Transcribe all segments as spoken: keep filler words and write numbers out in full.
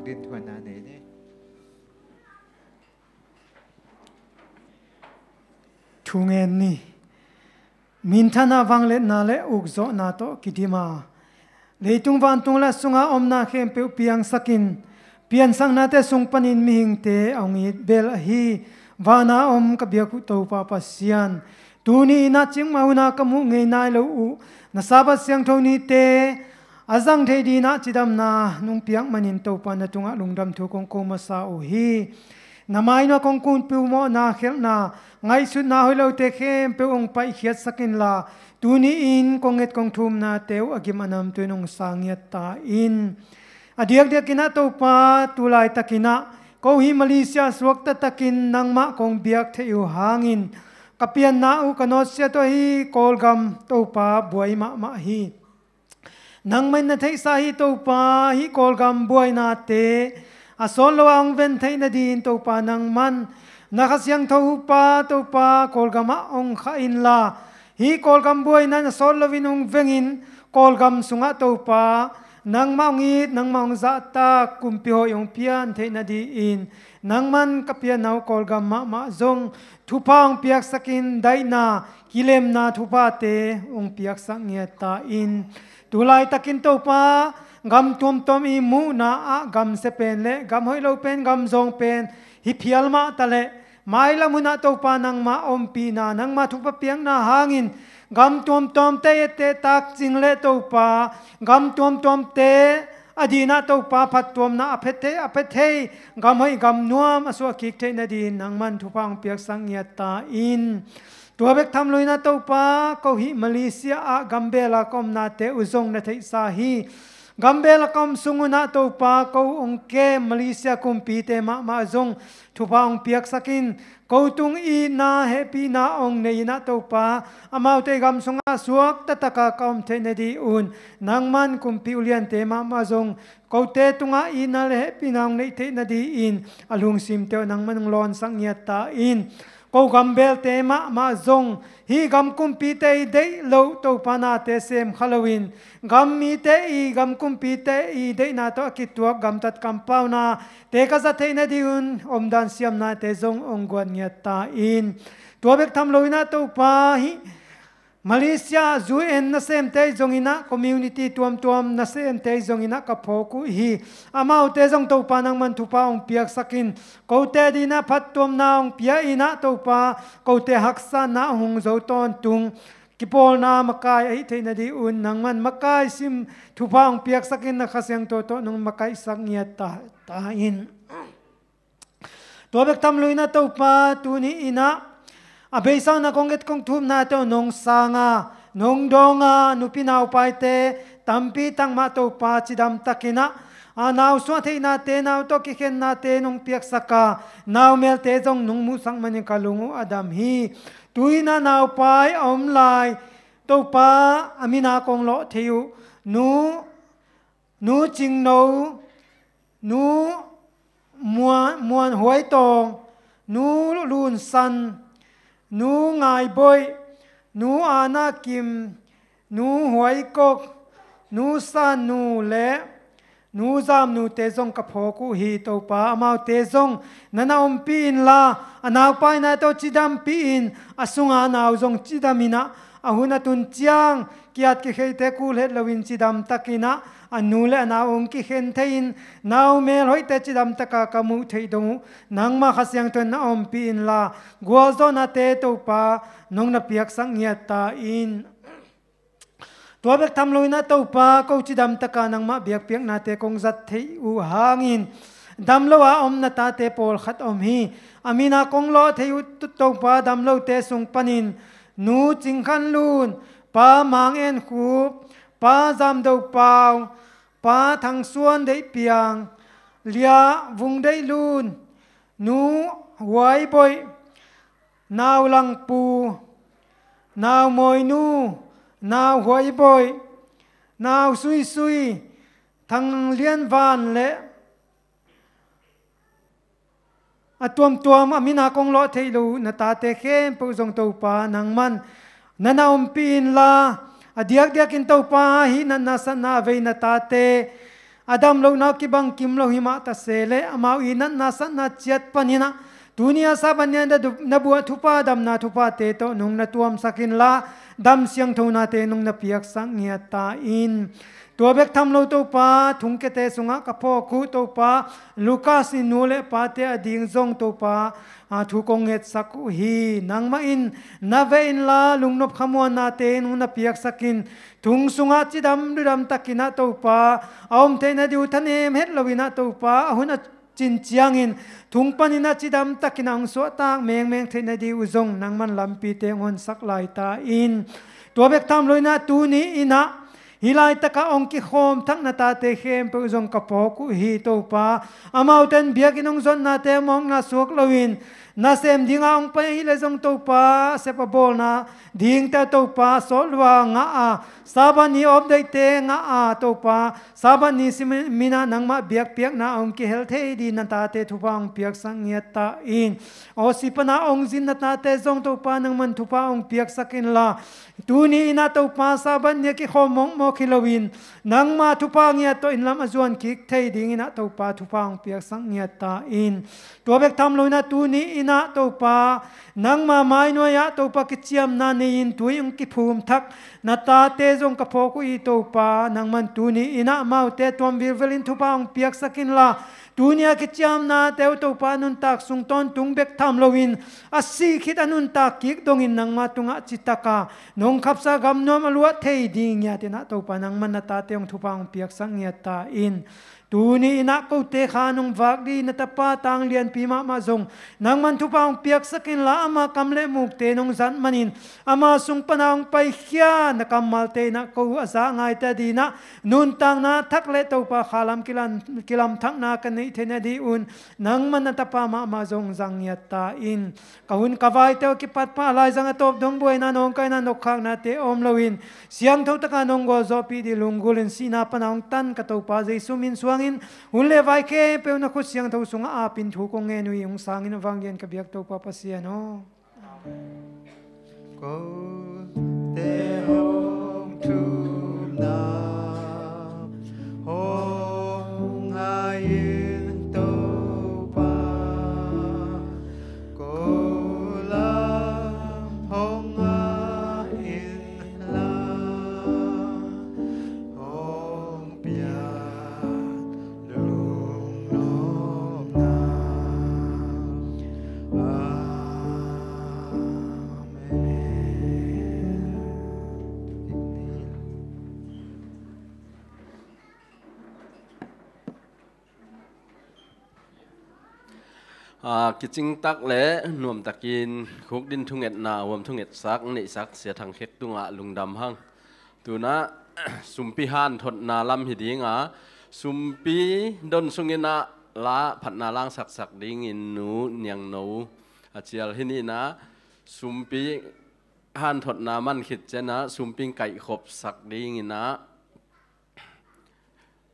Din thuanna nei ni. Thu ngen ni. Minthanna, vangliatna le ukzawhna tawh kidim a, leitung vantung le a sunga omna khempeuh piangsakin, piansaknate sung panin mihingte a hong it bel ahi vana om ka biak uh Topa Pasian, tuni in ah cikmah hun a ka muh ngei nai lo uh na Sabbath siangtho nite a zang thei dingin ah cidamna nong piak manin Topa na tungah lungdam thu kong ko masa uh hi. Na mai-ah kong kumpi uh mawhna, khelhna, ngaihsutna hoih lote khempeuh hong paihkhiatsak inla, tuni-in kong nget kong thumnate uh a gim a nam tu-in hong sang ngiat ta in. A diakdiakin ah Topa, tu laitakin ah ko hih Malaysia suakta takin nangmah kong biak theih uh hangin ka pianna uh ka nawtsiat uh a, hih Kawlgam Topa buai mahmah hi. Nangmah in na theihsa hi Topa, hih Kawlgam buainate a sawt lo a hong ven theih nadingin Topa nangman na Kha Siangtho uh pa Topa Kawlgamah hong khah inla, hih Kawlgam buaina na sawt loin hong vengin Kawlgam sungah Topa nangmah hong it, nangmah hong zahtak kumpi hoih hong pian theih nadingin nangman ka pianna uh Kawlgam mahmah zong thupha hong piaksakin daihna, kilemna thuphate hong piaksak ngiat ta in. Tu laitakin Topa, gam tuamtuam i muhna ah gamsia pen le gam hoih lo pen, gam zawng pen hi phial mah taleh, mailam hun ah Topa nangmah ompihna, nangmah thupha piakna hangin gam tuamtuamte i etteh takcing le Topa, gam tuamtuamte a dingin ah Topa phattuamna a pia thei, a pia thei gam hoih gam nuam a suah kik theih nadingin nangman thupha hong piaksak ngiat ta in. Tua bek tham loin ah Topa, ko hih Malaysia ah gambel a ka omnate uh zong na theihsa hi. Gambel a ka om sung un ah Topa, ko hong kem Malaysia kumpite mahmah zong thupha hong piaksakin, ko tung itna hehpihna hong nei in ah Topa, amaute gam sungah suakta taka ka om theih nadingun nangman kumpi uliante mahmah zong kote tungah itna le hehpihna hong neih theih nadingin a lungsimte uh nangman hong lawnsak ngiat ta in. Ko gambelte mahmah zong hih gam kumpite i deih loh Topa nate sem kha loin, gam mite i, gam kumpite i deihna tawh a kituak gamtat kampauna te ka zat theih nadingun omdan siamnate zong hong guan ngiat ta in. Tua bek tham loin ah Topa, hih Malaysia U N nasemte zongin ah, community tuamtuam nasemte zongin ah ka phawk uh hi. Amaute zong Topa nangman thupha hong piaksakin, kote dingin ah phattuamna hong pia in ah Topa, kote haksatna hong zo tawntung kipawlna makai ahih theih nadingun nangman makai sim thupha hong piaksakin, na Kha Siangtho tawh nong makaihsak ngiat ta, ta in. Tua bek tham loin ah Topa, tuni in ah a beisa un ah kong et kong thumnate uh nong sang a, nong dawng a, nupi naupaite tampi tak mah Topa cidam takin ah a nau suah theihnate, nau tawh kikhennate nong piaksak a, nau melte zong nong muhsak manin ka lung uh a dam hi. Tu-in ah naupai a om lai Topa, a min a kong lawh thei uh Nu, Nu Cing No, Nu Muan, Muan Huai Tawng, Nu Lun San, Nu Ngai Boih, Nu Ana Kim, Nu Huai Kok, Nu San Nu le Nu Zam Nu te zong ka phawk uh hi Topa. Amaute zong na na ompih inla, a naupaina tawh cidampih in, a sunga nau zong cidam in ah, a hun a tun ciang ki-at kikheite kul het loin cidam takin ah, a nu le a nau hong kikhen thei-in, nau mel hoihte cidam taka ka muh theih dong uh nangmah Kha Siangtho in na ompih inla, gualzawhnate Topa nong na piaksak ngiat ta in. Tua bek tham loin ah Topa, ko cidam taka nangmah biakpiaknate kong zat theih uh hangin dam lo a om na tate pawlkhat om hi. A min a kong lawh thei uh Topa, dam lote sung panin Nu Cing Khan Lun, Pa Mang En Khup, Pa Zam Do Pau, Pa Thang Suan Deih Piang, Lia Vung Deih Lun, Nu Huai Boih, Nau Lang Pu, Nau Mawi Nu, Nau Huai Boih, Nau Sui Sui, Thang Lian Van le a tuamtuam a min a kong lawh theih loh na tate khempeuh zong Topa nangman na na ompih inla, a diakdiakin Topa hih natna satna a vei na tate a dam lohna uh kibang kim lo hi mah ta se leh, amau i natna satna ciat panin ah tuni a Sabbath ni-a na du-, na buah thupha, damna thuphate tawh nong na tuamsak inla, dam siangthonate nong na piaksak ngiat ta in. Tua bek tham lo Topa, thongkiate sungah ka phawk uh Topa, Lucas i nu le pate ading zong Topa, a, thu kong ngetsak uh hi. Nangmah in na veh inla, lungnop khamuannate nong na piaksak in, thong sungah cidam ludam takin ah Topa, a om theihna ding uh thanem het loin ah Topa, a hun a cin ciangin thong panin ah cidam takin ah hong suahtak mengmeng theihna ding uh zong nangman lampite hong honsak lai ta in. Tua bek tham loin ah tuni in ah hih laitakah hong kikhawm thak na tate khempeuh zong ka phawk uh hi Topa. Amaute in biakinn hong zonnate mawkna suak loin nasem dinga hong pai ahih leh zong Topa, a sep a bawlna dingte Topa, sawt lua ngah a, Sabbath ni update-te ngah a Topa, Sabbath ni simin ah nangmah biakpiakna a hong kihel thei ding na tate thupha hong piaksak ngiat ta in. Aussie pana hong zin na tate zong Topa, nangman thupha hong piaksak inla, tuni in ah Topa, Sabbath ni a kikhawm mawkmawk hi loin nangma thupha ngiat tawh inn lam a zuan kik thei dingin ah Topa, thupha hong piaksak ngiat ta in. Tua bek tham loin ah tuni in ah Topa, nangma mainuai-ah Topa, kiciamna nei-in tui hong kiphum thak na tate zong ka phawk uh hi Topa. Nangman tuni in ah amaute tuam vilvelin thupha hong piaksak inla, tuni a kiciamnate uh Topa, nuntak sung tawntung bek tham loin a sih khit a nuntak kik dongin nangma tungah citak a nong khapsa gam nuam a luah thei ding ngiatin ah Topa, nangman na tate hong thupha hong piaksak ngiat ta in. Tuni in ah kote kha nong vak ding na tapa tang lianpi mahmah zong nangman thupha hong piaksak inla, ama kam le mukte nong zat manin ama sung pana hong paikhia na kammalte in ah ko a za ngaite adingin ah nuntakna thak le Topa, khalam kilam, kilamthakna ka neih theihna ding un nangman na tapa mahmah zong zang ngiat ta in. Ka hun ka vaite uh kipat pah a, laizang a tawp dong buaina, nawngkaina, nokkhaknate om loin siangtho taka nong gualzawhpih ding lunggulin sihna pana hong tan ka Topa Jesu min suangin hun le vai khempeuh na khut siangtho sungah apin thu kong ngen uh hi. Hong sangin a vang lian ka biak Topa Pasian aw. Kote hong thumna hong hai in Topa, ko lam hong hai in la, hong piak lungnopna. Amen. A, kicingtak le nuamtakin khukdin thungetna, huam thungetsak, neihsak Sia Thang Khek tungah lungdam hang. Tunah sumpi hanthotna lam hi dinga, sumpi don sungin ah la phatna langsaksak dingin Nu Niang No a cial hi ni in ah, sumpi hanthotna man khit ciangin ah sumpi kaihkhopsak dingin ah,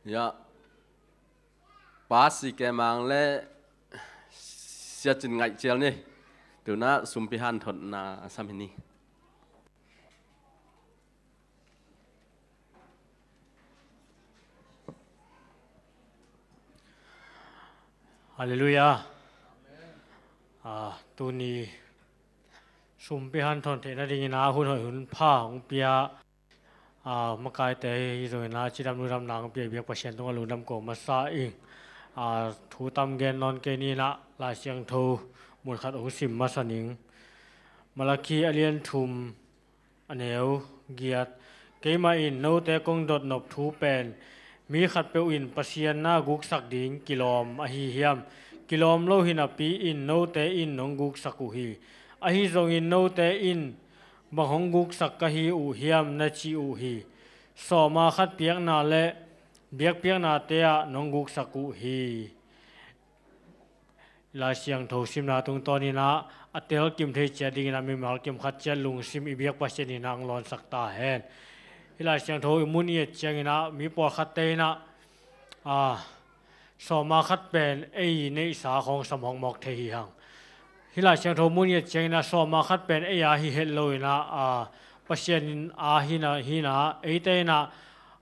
ya, Pa Si Ke Mang le Sia Cin Ngaih cial ni. Tunah sumpi hanthotna a sam hi ni. Halleluiah. Ah, tuni sumpi hanthot theihna dingin ah hun hoih hun pha hong pia, ah, makaite hi zongin ah cidam ludamna hong pia biak Pasian tungah lungdam ko masa ing. Ah, thu tam gen nawn kei ni in ah, Lai Siangtho mun khat hong sim masa ning. Malakhi a lian thum, a neu giat. Keimah in note kong dotnop thu pen, mi khatpeuh in Pasian na guksak ding kilawm ahi hiam? Kilawm lo hi napi in note in nong guksak uh hi. Ahi zongin note in, bang hong guksak ka hi uh hiam, na ci uh hi. Sawma khat piakna le biakpiaknate ah nong guksak uh hi. Lai Siangtho simna tungtawn in ah a telkim thei ciat dingin ah mimal kim khat ciat lungsim i biak Pasian in ah hong lawnsak ta hen. Hih Lai Siangtho i mun i et ciangin ah mi pawlkhatte in ah, ah, sawma khat pen ei neihsa khawng sam hong mawk thei hi hang. Hih Lai Siangtho mun i et ciangin ah sawma khat pen ei a hi het lo in ah, ah, Pasian in a hi na, hi na, eite in ah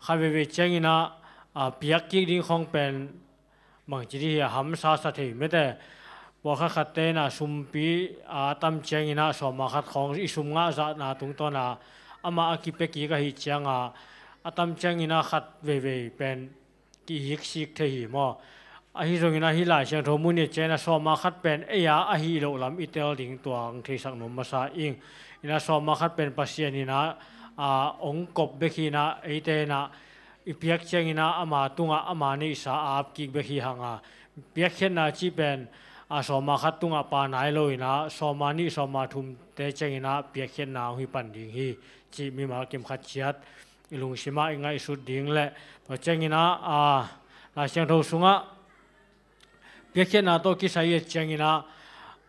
khat veivei ciangin ah, a piak kik ding khawng pen bangci dih hi a hamsa sa thei mete. Pawlkhat khatte in ah sumpi a tam ciangin ah sawma khat khawng i sum ngah zahna tungtawn a amah a kipia kik ahih cianga a tam ciangin ah khat veivei pen kihiksik thei hi maw? Ahi zongin ah hih Lai Siangtho mun i ciangin ah sawma khat pen ei a ahih loh lam i tel ding tua hong theisak nuam masa ing. In ah sawma khat pen Pasian in ah a hong kop bek hi in ah eite in ah i piak ciangin ah ama tungah ama neihsa a ap kik bek hi hang a, piakkhiatna cih pen a sawma khat tungah pa nai lo in ah sawma nih sawma thumte ciangin ah piakkhiatna hong hi pan ding hi cih mimal kim khat ciat i lungsimah i ngaihsut ding le tua ciangin ah a Lai Siangtho sungah piakkhiatna tawh kisai i et ciangin ah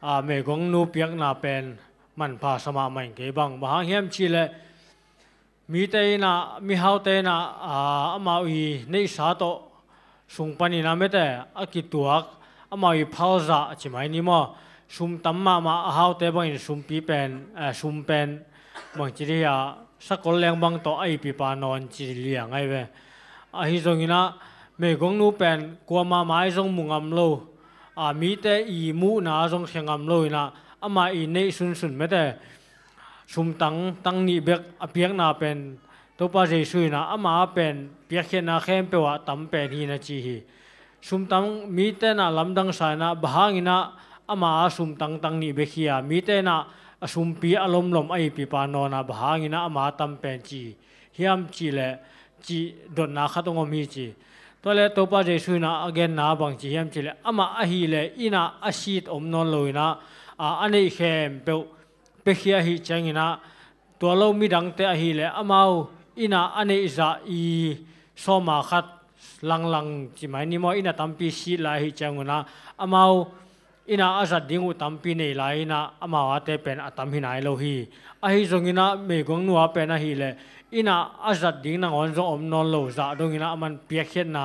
a meigongnu piakna pen manpha sa mahmah in kei bang bang hang hiam cih leh mite in ah mihaute in ah a amau i neihsa tawh sung panin ah mete a kituak amau i phalzah ci mai ni maw? Sum tam mahmah a haute bangin sumpi pen a sum pen bangci dih a sakol leng bang tawh a ipipa nawn ci liang ahi ve. Ahi zongin ah meigongnu pen kuamah mai zong mu ngam lo a mite i muhna zong khia ngam lo in ah ama i neih sunsun mete sumtang tang nih bek a piakna pen Topa Jesu in ah ama pen piakkhiatna khempeuh ah tam pen hi na ci hi. Sumtang mite in ah lamdang sa in ah bang hangin ah ama a sumtang tang nih bek hi a mite in ah a sumpi a lomlom a ipipa nawn a bang hangin ah ama a tam pen ci hiam cih leh cih dotna khat hong om hi ci. Tua leh Topa Jesu in ah a genna bang ci hiam cih leh amah ahih leh in ah a sit om nawn lo in ah a a neih khempeuh piakhia ahih ciangin ah tua lo midangte ahih leh amau in ah a neih zah i sawma khat langlang ci mai ni maw? In ah tampi sit lai ahih ciangun ah amau in ah a zat ding uh tampi nei lai in ah amau ate pen a tam hi nai lo hi. Ahi zongin ah meigongnu a pen ahih leh in ah a zat ding nangawn zong om nawn lo zah dongin ah aman piakkhiatna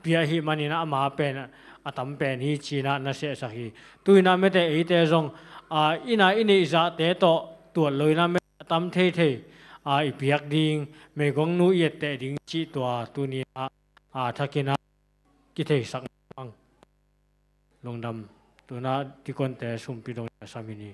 pia ahih manin ah ama pen a tam pen hi ci in ah na sehsak hi. Tu in ah mete eite zong a in ah i neih zahte tawh tuat lo in ah mete a tam theithei a i piak ding meigongnu i etteh ding cih tua tuni in ah a thakin ah kitheisak mang. Lungdam. Tu in ah diakonte sumpi dong i a sam hi ni.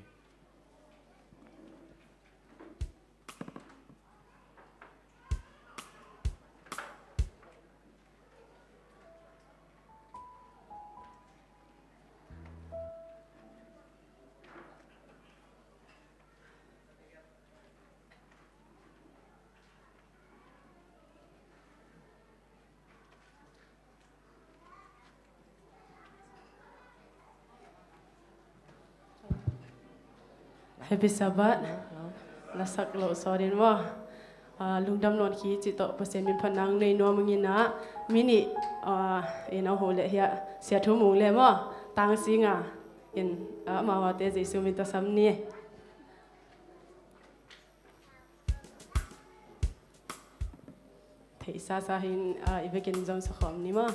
Happy Sabbath. Lasak lo sawdin maw? Ah, lungdam nawn khi cih tawh Pasian min phatna nei nuam ing in ah mi nih, ah, in a ho le hiah sia thu mung le maw? Tang singa in, ah, amau ate Jesu min tawh sam ni. Theihsa sa hin, ah, i vekin zom sa khawm ni maw?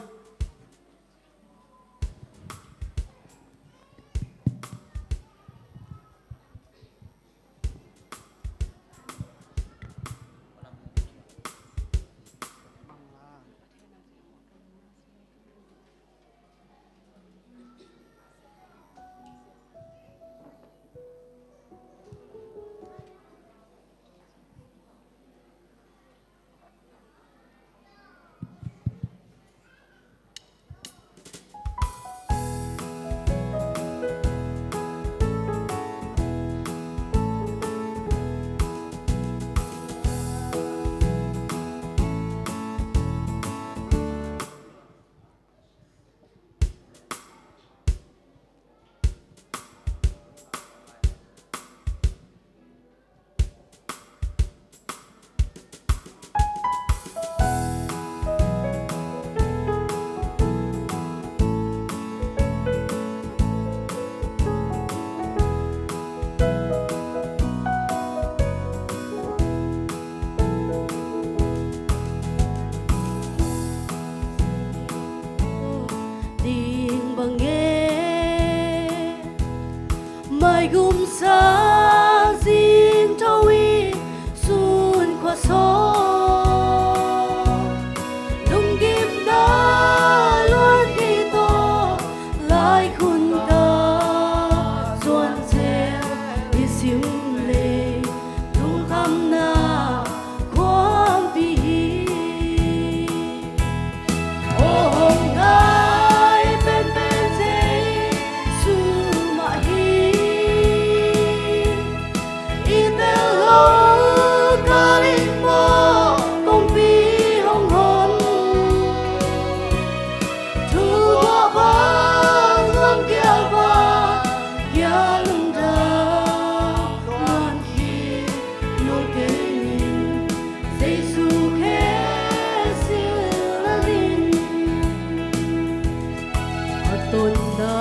Tonna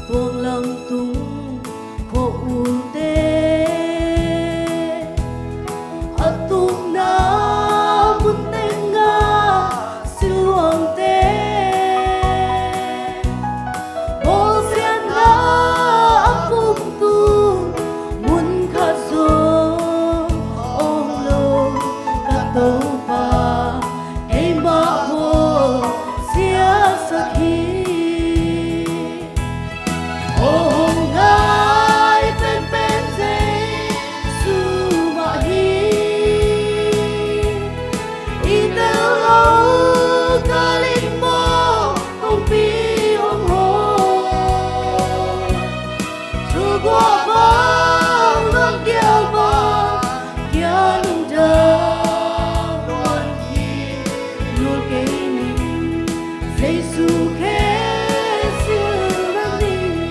tuang lamtung khua ulte, a tukna mun tengah siluangte, bawlsiatna a pumtung mun khat zong awng lo ka Topa, keimah maw siasak hi. Aw hong ngai penpen Jesu mah hi. I tel lo ka ling maw kongpi hong hawl. Thuguah bang luan gial bang kia lungdam luan hi. Lul kei ning Jesu khe sil na ning.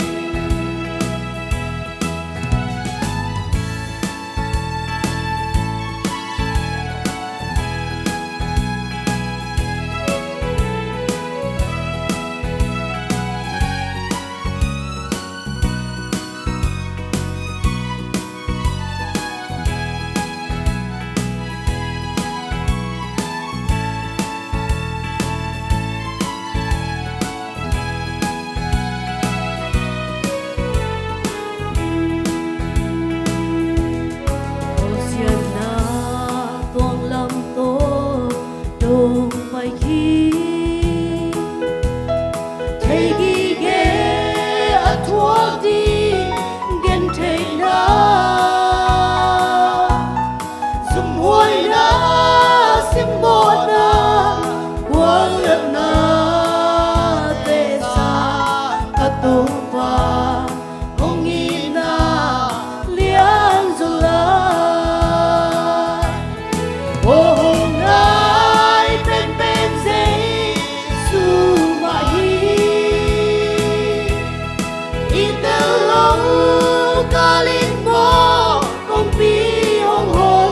Bawlsiatna tuang lam tawh dong pai hi. Thei gige a thuak ding gentheihna, zumhuaina, simmawhna, guallelhna tesa ka Topa hong itna lianzaw lai. Aw hong ngai penpen Jesu mah hi. I tel lo ka ling maw kongpi hong hawl.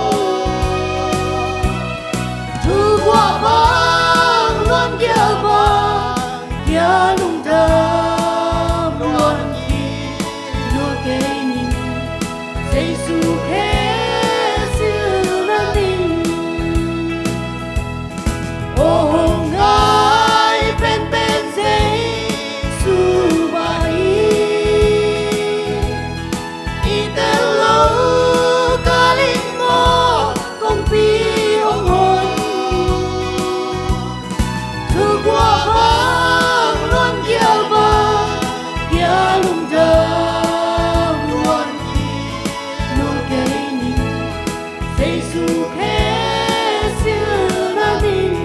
Thuguah bang luan gial bang kia lungdam luan hi. Lul kei ning Jesu khe sil na ning. Aw hong ngai penpen Jesu mah hi. I tel lo ka ling maw kongpi hong hawl. Thuguah bang luan gial bang kia lungdam luan hi. Lul kei ning Jesu khe sil na ning.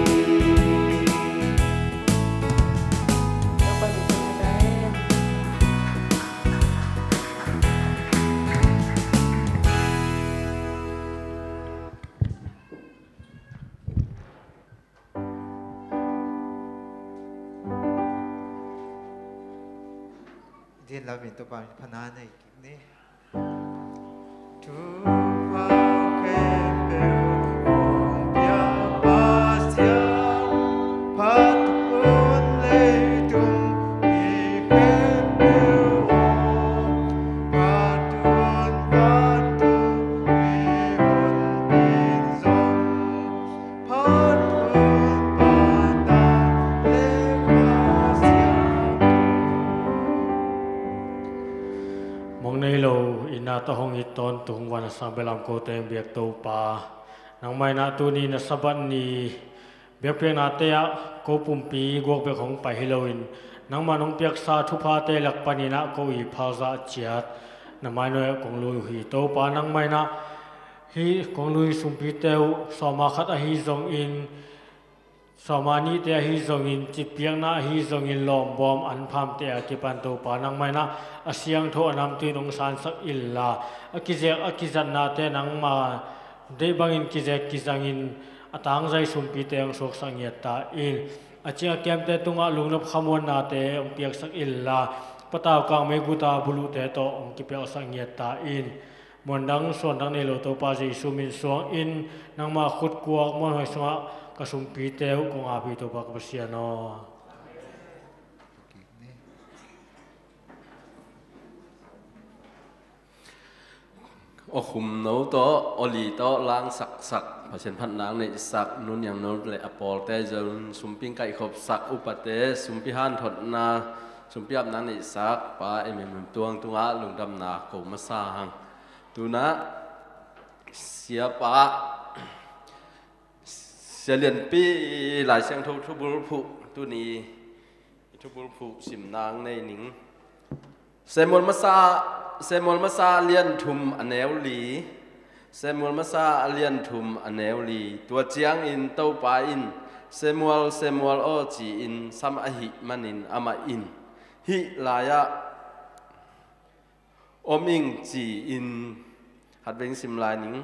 Din lam in Topa min phatna nei kik ni. Thupha khempeuh hong piak Pasian, phat hun leitung mi khempeuh aw, phat hun vantung mi honpin zong, Mong nei lo, i na tawh hong it tawntung van a sang belam kote hong biak Topa, nangmah in ah tuni na Sabbath ni biakpiaknate ah ko pumpi guak bek hong pai hi loin, nangmah nong piaksa thuphate lak panin ah ko i phakzah ciat na mainuai ah kong lui uh hi. Topa, nangmah in ah hih kong lui sumpite uh sawma khat ahi zongin, sawma nihte ahi zongin, cipiakna ahi zongin, lawmbawm anphamte a kipan Topa nangmah in ah a siangtho a namtui in hong sansak inla, a kizek a kizatnate nangma deih bangin kizek kizangin a tangzai sumpite hong suaksak ngiat ta in. A cing a kiamte tungah lungnop khamuannate hong piaksak inla, patau kang meiguta buluhte tawh hong kipiaksak ngiat ta in. Muandang suandang nei lo Topa Jesu min suangin nangma khutkuak muanhuai sungah ka sumpite uh kong ap hi Topa ka Pasian aw. Aw khumno tawh, aw li tawh langsaksak, Pasian phatna neihsak, Nu Niangno le a pawlte zong sumpi kaihkhopsak, upate, sumpi hanthotna, sumpi apna neihsak Pa Emmanuel Tuang tungah lungdamna ko masa hang. Tunah Siapa, Sia Lianpi Lai Siangtho thubulphuh, tuni thubulphuh simna nei ning. Samuel masa, Samuel masa a lian thum a neu li. Samuel masa a lian thum a neu li. Tua ciangin Topa in, "Samuel, Samuel aw," ci-in sam ahih manin amah in, "Hih lai-ah om ing," ci-in, khatvei sim lai ning.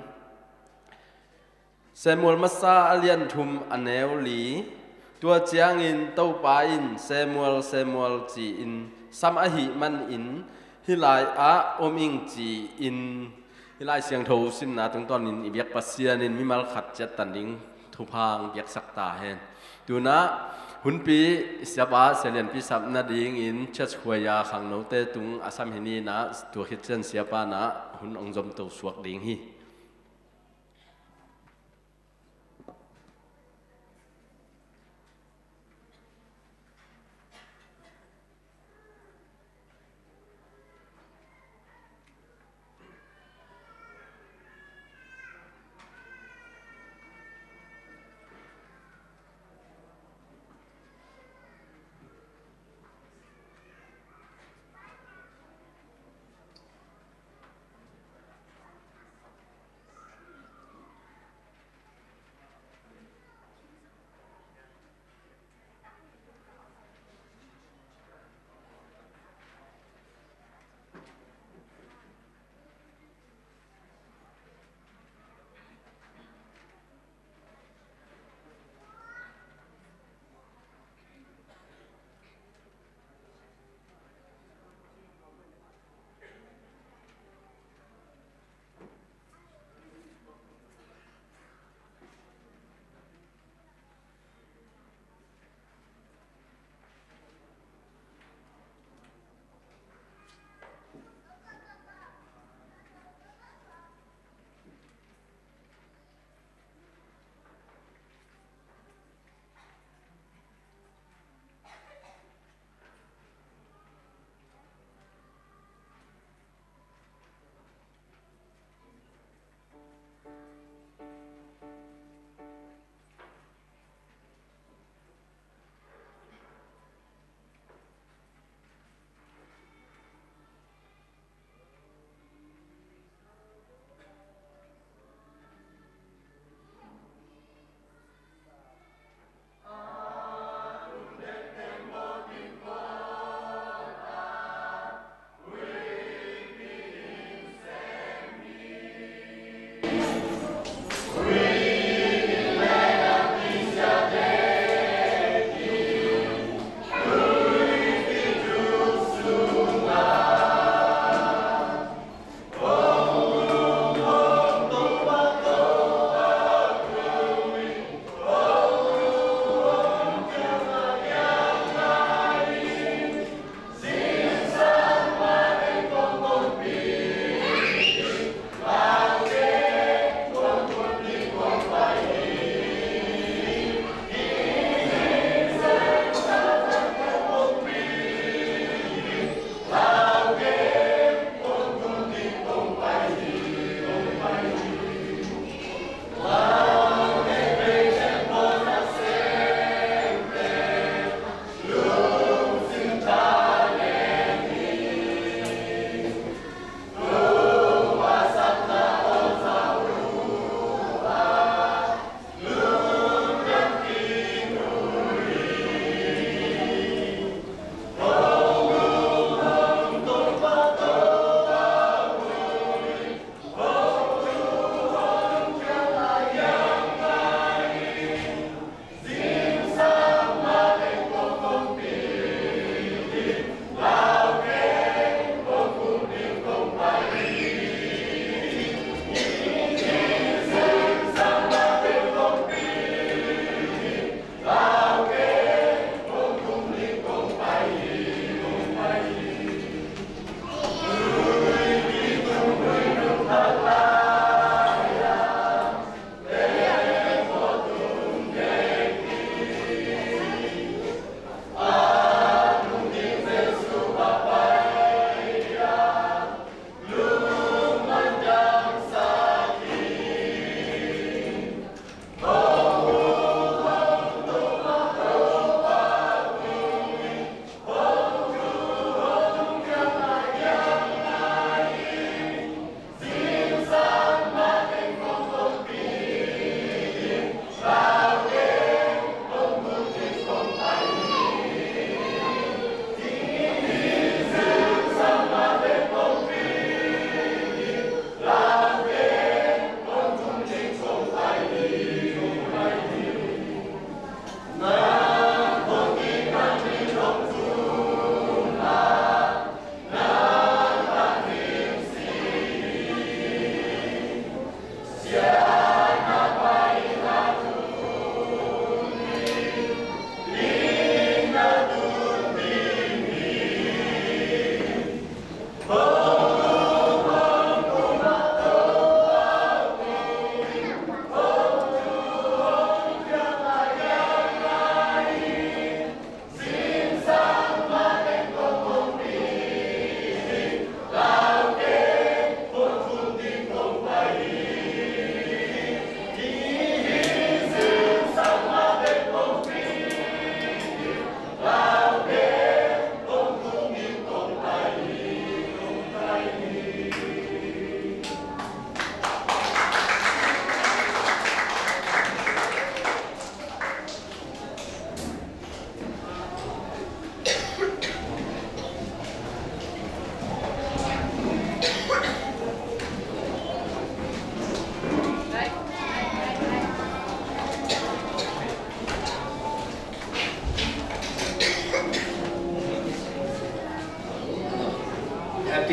Samuel masa a lian thum a neu li. Tua ciangin Topa in, "Samuel, Samuel," ci-in sam ahih manin, "Hih lai-ah om ing," ci-in. Hih Lai Siangtho simna tungtawnin i biak Pasian in mimal khat ciattan ding thupha hong piaksak ta hen. Tunah hunpi Siapa Sia Lianpi sap nadingin church choir khangnote tung a sam hi ni. Tua khit ciang Siapa na hun hong zomto suak ding hi.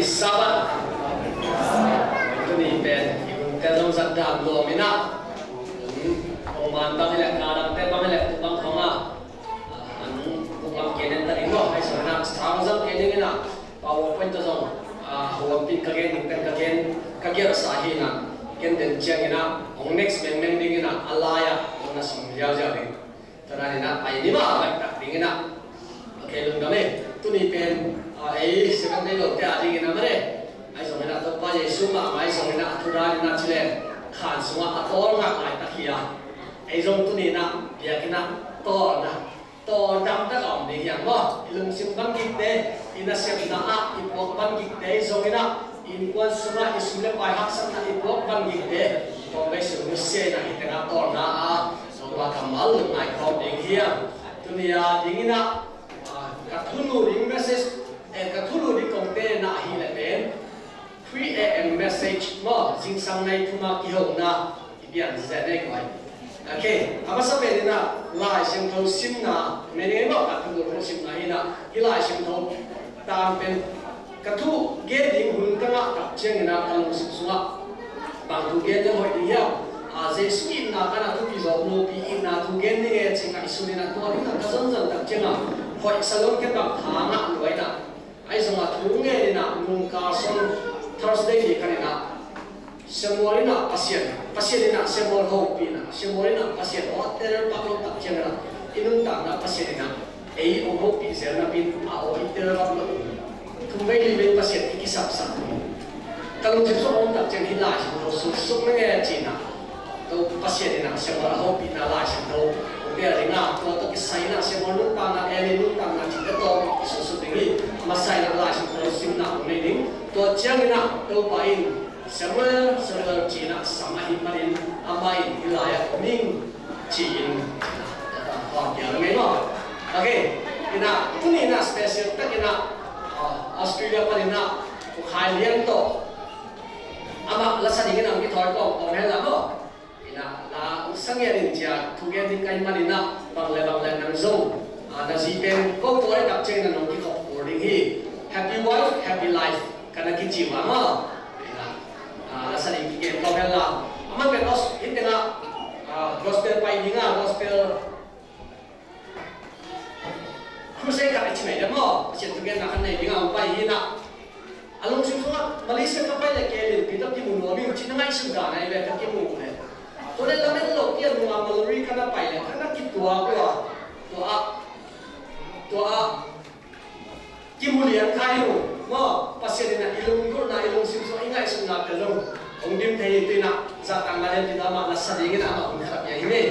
Sabbath. Tuni pen i hun te zong zat dan nuam in ah, kong man bang hi leh, ka dang te bang hi leh, tu bang khong ah, an buk lam kei nen ta ding maw, ahi zongin ah sang zang kei ding in ah, PowerPoint tawh zong, ah, huampin ka gen ding pen ka gen, ka gelsa hi in ah, ken den ciangin ah hong next mengmeng ding in ah, a lai-ah hong na sung ziauziau ding. Tua dan in ah, pai ni mah, pai tak ding in ah. Ok, lungdam e. Tuni pen, ah, ei Seventh Day lote a dingin ah mah e. Ahi zongin ah Topa Jesu mahmah ahi zongin ah, a thu dan in ah ci leng, khan sungah a tawlnga laitak hi a. Ei zong tuni in ah biakinn ah tawlna, tawldam tak a om ding hi hang maw. I lungsim vangikte, i nasepna ah i puak vangikte, ahi zongin ah innkuan sungah i sum le pai haksatna i puak vangikte, kong bei sung nusia in ah, hi tengah tawlna a, Topa kammal lungngai khawm ding hi hang. Tuni a dingin ah, ah, ka thulu ding message, eh, ka thulu ding kong tenna ahih leh pen, three A M message maw, zingsang nai thum a kihona, i pian zia nei koi. Ok, a masa pen in ah Lai Siangtho simna, meni ei maw, ka thulu simna hi in ah, hih Lai Siangtho tang pen ka thu gen ding hun ka ngah tak ciangin ah ka lungsim sungah bang thu gen ding hoih ding hiam? A, Jesu itna ka na thupi zawk lopi itna thu gen ding e ci ngaihsun in ah, tua ding ah ka zonzon tak ciangah hoih sa lo, ken bang tha ngah lua in ah. Ahi zongah thu ngen in ah, nung Carson Thursday ni khat in ah, Samuel in ah Pasian, Pasian in ah Samuel hopih in ah, Samuel in ah Pasian, hotel pak lo tak ciangin ah, i nuntakna Pasian in ah ei hong hopih zel napi in, a aw i tel vak lo. Thum vei li vei Pasian i kisapsak. Ka lungsim sung hong tak ciang hih Lai Siangtho suk suk na nge ci in ah, Topa Pasian in ah Samuel a hopihna Lai Siangtho hong tel ding a, tua tawh kisai in ah Samuel nuntakna, Eli nuntakna cihte tawh i suk suk ding hi. Masa in ah Lai Siangtho simna hong nei ding. Tua ciangin ah Topa in, "Samuel, Samuel," ci in ah sam ahih manin, amah in, "Hih lai-ah om ing," ci-in, a, a, a, piang ngei maw. Ok, in ah, tuni in ah special tak in ah, a, Australia pan in ah, U Khai Lian tawh, amah la sa dingin ah hong kithawi kawmkawm hen la maw. In ah, la, U Sang Ngian in cia, thu gen ding ka hih manin ah, bang le bang le nang zong, a, na zi pen, ko tua le tak ciangin ah nong kikhop kul ding hi. Happy wife, happy life, ka na kici uh a maw. In ah, a, la sa ding kigen kawm hen la. Amah pen os, hih tengah, a, gospel pai ding a, gospel crusade khat a ci mai deuh maw. Pasian thugenna khat nei ding a hong pai hi in ah. A lungsim sungah Malaysia ka pai leh kei le Peter kimu nuam ing ci na ngaihsut dan ahi ve, ka kimu leh. Tua leh lamet lo pi a nungah Mallory ka na pai leh, ka na kituak uh a. Tua ah, tua ah. Kimu lian kha hi uh maw, Pasian in ah i lunggulhna, i lungsim sung, i ngaihsutna tel zong hong dim thei hi. Tu in ah zahtakna lianpi tawh amah la sa dingin ah amah hun khat a pia hi ni.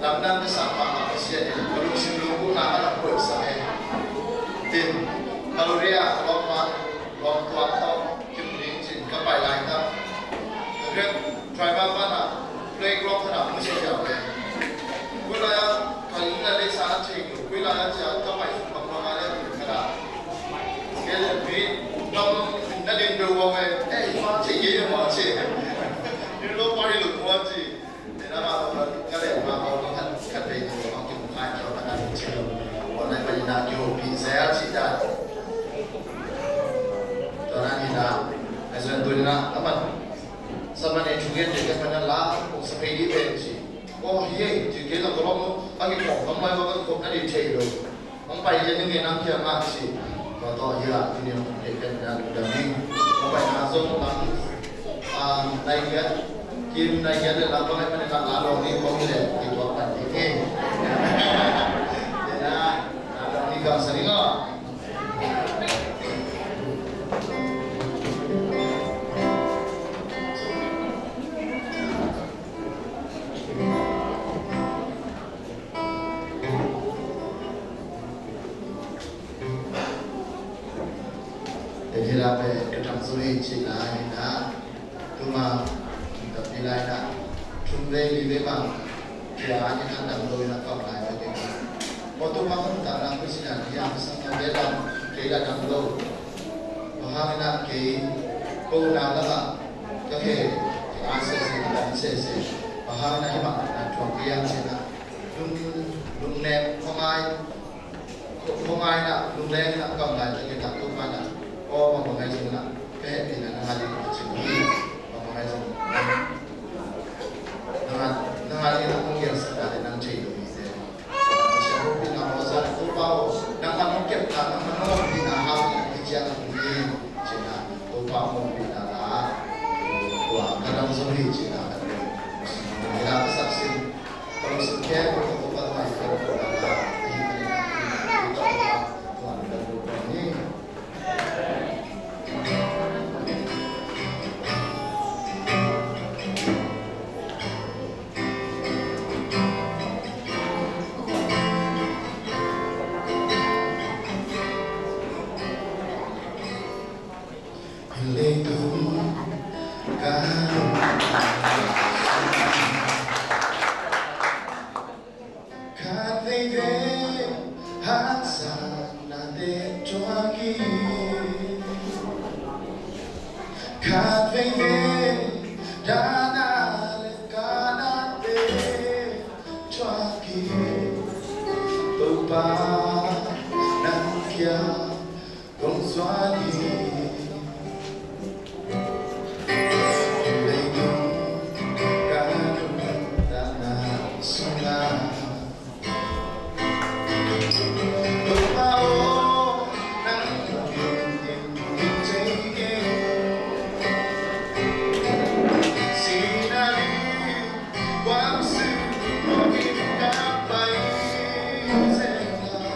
Lamdang ka sak mahmah Pasian in ka lungsim lungkutna ka na puaisak e. Tin, Calvary ah ka lawmpa, lawmtuam tawh kimu ding ci-in ka pai laitak, ka Great Tribal pan ah playground khat ah hong suak ziau e. Koi lai-ah ka inn le leisa a thei lo, koi lai-ah cia ka pai Pi zel cih dan. Tua na ni na. Ai zon tu na aman. Sama ne chu gen te kan na la kong sa pei di pe ci. Oh, hi ei, ci ke la ko lo. Agi ko kam lai wa ko na di thei lo. Hong pai lian ning e, nang kiangah ci. Tua tawh hi la, tuni hong pek pen na lungdam ing. Hong paina zong lam, ah, nai giat, kim nai giat le lam bang ai panin la lawng ning kong hi leh kituak pan ding hi. Tua na, la lawng ning kamsa ning aw. Hih lai pen ka dam zo hi ci lai hi na. Tuma tampi lai na. Thum vei li vei bang kia ni kan dam zo hi na, kam lai vei vei. Ko tuma kan ta na ku si na ni a sang na vei dam, kei la dam zo. Bang hang na kei ko na la ba. Ka kei a se se, ka dam se se. Bang hang na hi bang na thuak piang ci na. Lung, lungnem khuangai, khuangai na, lungnem na, kam lai ta kei ta tu pa na, aw, bang bang ngai zong na, ka hehpihna nang a ding ka cih hi, bang bang ngai zong na, nang a, nang a ding na kong gial sa na le nang cei lo hi te. Ka sia hopihna aw za na tu pa aw, nang a nong kep na, nang a nong hopihna hau na, hi ciang a kong hi, cih na, tu pa aw hopihna la, tua ka dam zong hi cih na, ka dam zong hi la ka sak sin. Leitung ka khat veivei haksatnate thuak hi. Khat veivei dahna le kahnate thuak hi. Topa nang kiang kong zuan hi. Leitung ka nuntakna sungah Topa aw, nang in in in thei kei. Sinai, kuang sing, kuang in ka pai zen la.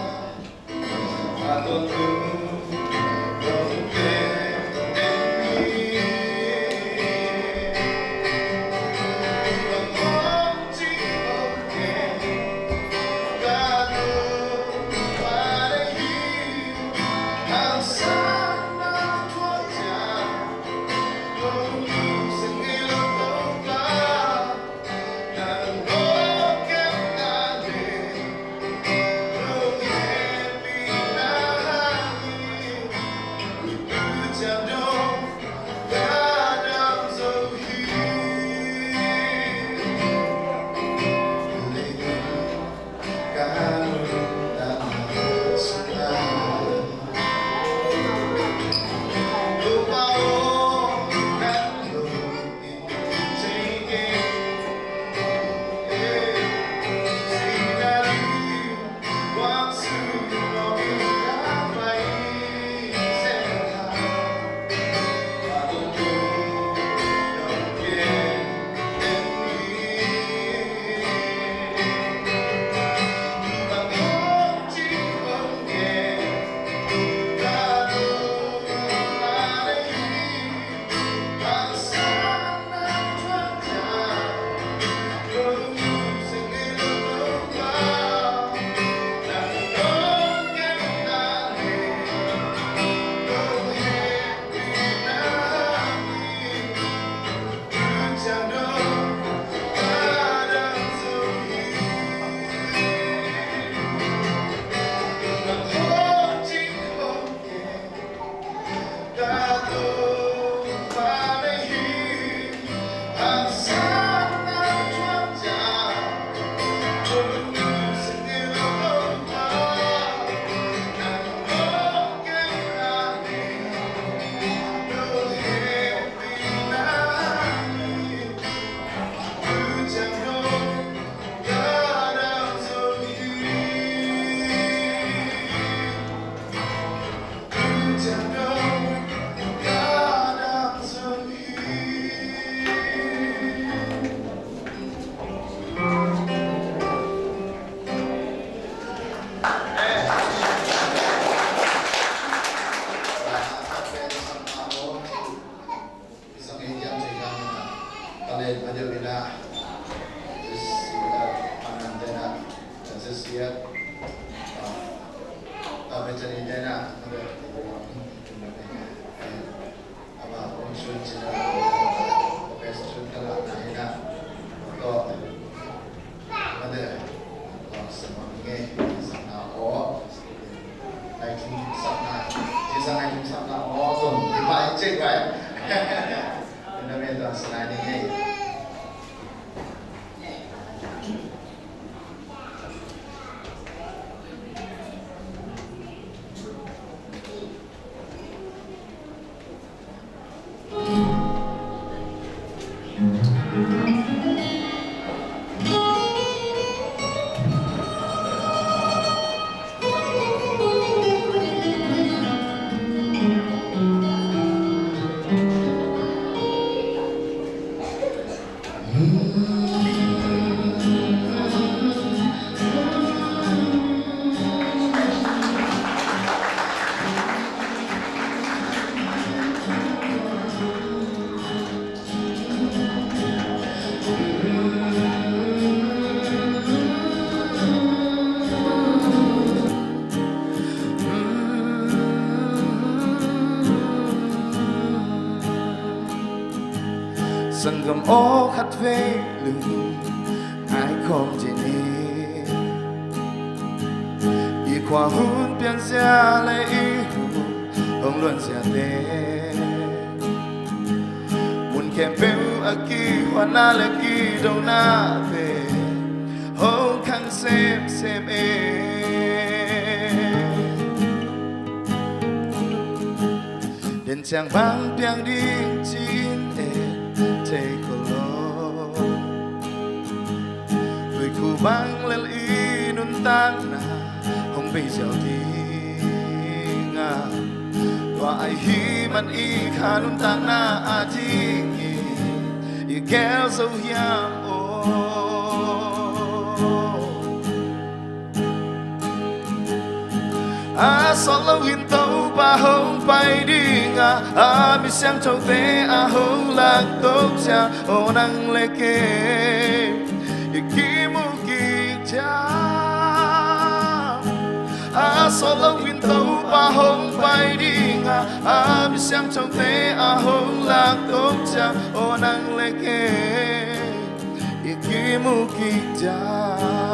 Sanggam aw, khatvei lungngai khawm dih ni. I khua hun pianzia le i hun hong luanziate, mun khempeuh a kihuana le kidonate hong khang semsem e. Denciang bang piang ding ci-in en thei kho lo. Tuikhu bang lel i nuntakna hong bei ziau ding a, tua ahih man i kha nuntakna adingin i gel zo hiam aw? A sawt loin Topa hong pai ding a, a mi siangthote a hong langto ciang, aw nang le kei i kimu kik ciang. A sawt loin Topa hong pai ding a, a mi siangthote a hong langto ciang, aw nang le kei i kimu kik ciang.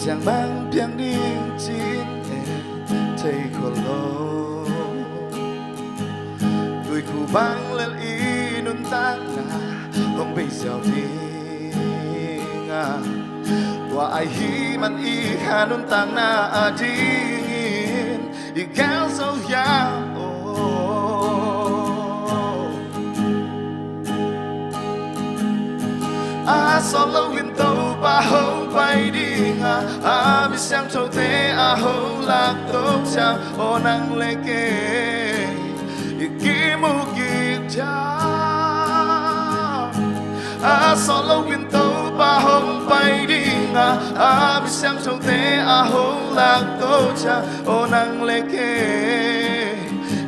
Denciang bang piang ding ci-in en thei kho lo. Tuikhu bang lel i nuntakna hong bei ziau ding a, tua ahih man i kha nuntakna adingin i gel zo hiam aw? A sawt loin Topa hong pai ding a, a mi siangthote a hong langto ciang, aw nang le kei i kimu kik ciang. A sawt loin Topa hong pai ding a, a mi siangthote a hong langto ciang, aw nang le kei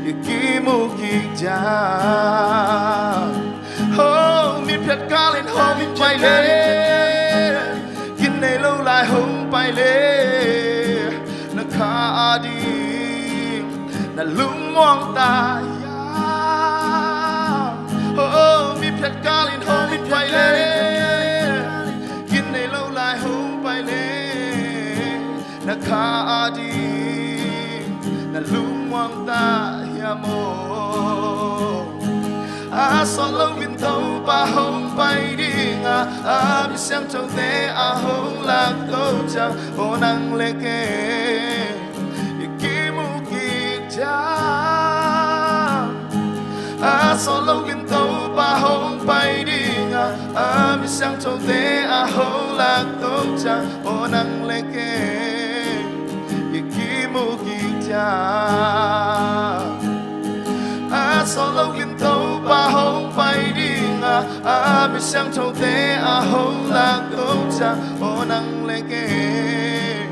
i kimu kik ciang. Ho, mi phiat kalin hong pai le, gin nei lo lai hong pai le, na kha ading na lungmuang ta hiam? Ho, mi phiat kalin hong pai le, gin nei lo lai hong pai le, na kha ading na lungmuang ta hiam aw? A sawt loin Topa hong pai ding a, a mi siangthote a hong langto ciang, aw nang le kei i kimu kik ciang. A sawt loin Topa hong pai ding a, a mi siangthote a hong langto ciang, aw nang le kei A sawt loin Topa hong pai ding a, a mi siangthote a hong lak to ciang, aw nang le kei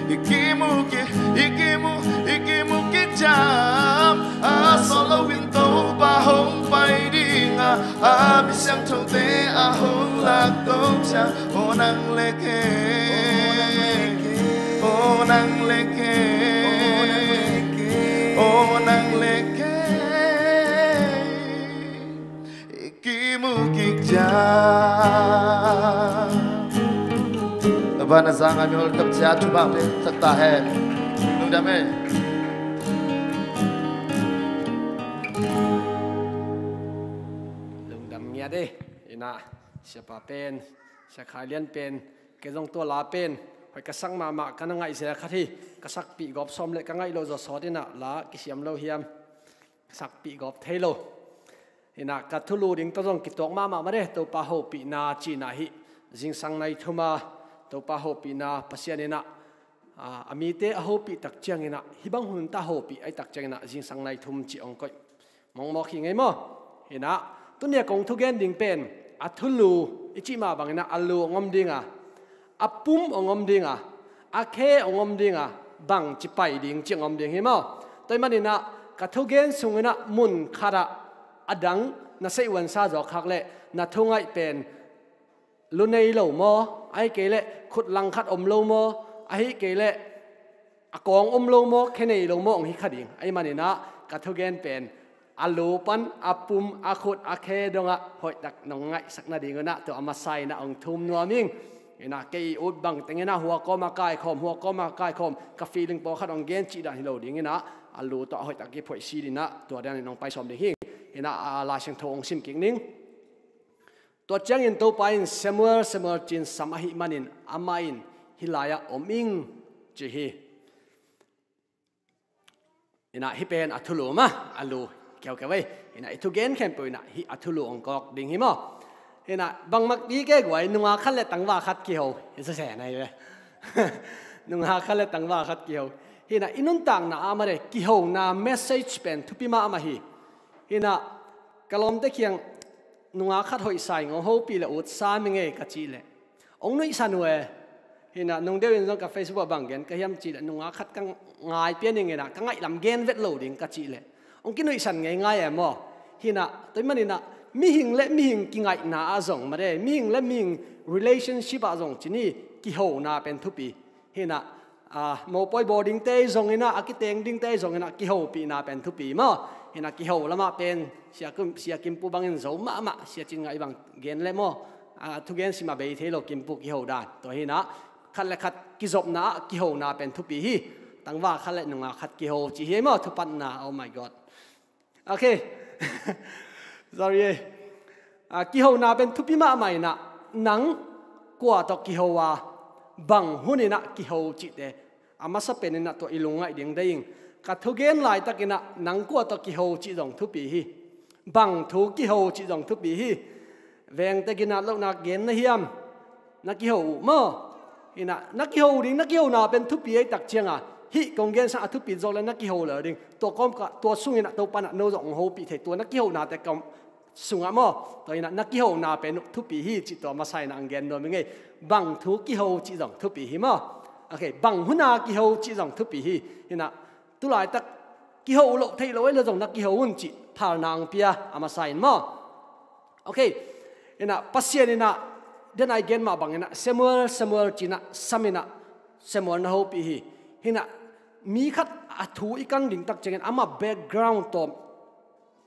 i kimu kik, i kimu, i kimu kik ciam. A sawt loin Topa hong pai ding a, a mi siangthote a hong lak to ciang, aw nang le kei, aw nang le kei, aw nang le kei i kimu kik ciam. Topa na zang a mi hol kap cia, thupha pia tak ta hen. Lungdam e. Lungdam ngiat e. Ina, siapa pen, Sia Khai Lian pen, kei zong tua la pen hoih ka sak mahmah, ka na ngaih zel khat hi. Ka sakpih gawp sawm le ka ngaih lo zaw sawt ina, la kisiam lo hiam? Ka sakpih gawp thei lo. Ina, ka thulu ding tawh zong kituak mahmah mah de, Topa hopihna cihna hi. Zingsang nai thum a Topa hopihna, Pasian ina a, a mite a hopih tak ciang ina, hih bang hun ta hopih ahih tak ciang ina, zingsang nai thum cih hong koih mawkmawk hi ngei maw? Ina, tuni a kong thugen ding pen, a thulu i cih mah bang ina, a lu hong om ding a, a pum hong om ding a, a khe hong om ding a, bangci pai ding cih hong om ding hi maw? Tua ahih man ina, ka thugen sung ina mun khat ah a dang na seih uansa zaw khak leh, na thungaih pen lu nei lo maw, ahih kei leh khut langkhat om lo maw, ahih kei leh a kawng om lo maw, khe nei lo maw hong hi kha ding. Ahih man ina, ka thugen pen, a lu pan a pum, a khut, a khe dong ah hoihtak nong ngaihsak nading un ah, tua a masa ina hong thum nuam ing. Ina, kei ut bang teng ina, hua kawm a kaikhawm, hua kawm a kaikhawm, ka feeling pawlkhat hong gen cih dan hi lo ding ina, a lu tawh a hoihtak kiphoih si ding ina, tua dan in hong pai sawm ding hi. Ina, a, Lai Siangtho hong sim kik ning. Tua ciangin Topa in, "Samuel, Samuel," ci-in sam ahih manin, amah in, "Hih lai-ah om ing," ci hi. Ina, hih pen a thulu mah, a lu keukeu ei. Ina, i thugen khempeuh ina, hih a thulu hong kawk ding hi maw? Ina, bangmah pi kei guai, nungak khat le tangval khat kiho. I sese na hi ve. Nungak khat le tangval khat kiho. Ina, i nuntakna ah mah de, kihona message pen thupi mahmah hi. Ina, ka lawmte kiang, "Nungak khat hoih sa ing, hong hopih le ut sam ing ei," ka cih leh, "Hong nuihsan uh e." Ina, nung deuh in zong ka Facebook ah bang gen ka hiam cih leh, "Nungak khat ka ngai pian ing ina, ka ngaih lam gen vet lo ding," ka cih leh, "Hong kinuihsan ngeingai e maw?" Ina, tua ahih man ina, mihing le mihing kingaihna ah zong mah de, mihing le mihing relationship ah zong ci ni, kihona pen thupi. Ina, a, mopawi bawl dingte zong ina, a kiteng dingte zong ina, kihopihna pen thupi maw? Ina, kiho lamah pen, Sia Kim, Sia Kimpu bangin zo mahmah, Sia Cin Ngaih bang gen le maw? A, thugen sim a bei thei lo Kimpu kiho dan. Tua hi ina, khat le khat kizopna ah kihona pen thupi hi. Tangval khat le nungak khat kiho ci hi maw? Thupatna, oh my God. Okay. Sorry eh. A, kihona pen thupi mahmah ina, nang kua tawh kiho a, bang hun ina kiho cihte, a masa pen ina tua i lungngaih ding deih ing. Ka thugen laitak ina, nang kua tawh kiho cih zong thupi hi. Bang thu kiho cih zong thupi hi. Vengte ginat lohna gen na hiam? Na kiho uh maw? Ina, na kiho ding, na kihona pen thupi ahih tak ciang a, hih kong gen sang a thupi zawk le na kiho lel ding. Tua kawmkal, tua sung ina Topa in no zong hong hopih thei, tua na kihonate kawm sungah maw? Tua ina, na kihona pen thupi hi cih tua masa ina hong gen nuam ing ei. Bang thu kiho cih zong thupi hi maw? Okay, bang huna kiho cih zong thupi hi. Ina, tu laitak kiho loh theih loh ei le zong na kiho un cih phalna hong pia a masa in maw? Okay. Ina, Pasian ina, den a i gen mah bang ina, "Samuel, Samuel," ci ina, sam ina, Samuel na hopih hi. Ina, mi khat a thu i kan ding tak ciangin, amah background tawm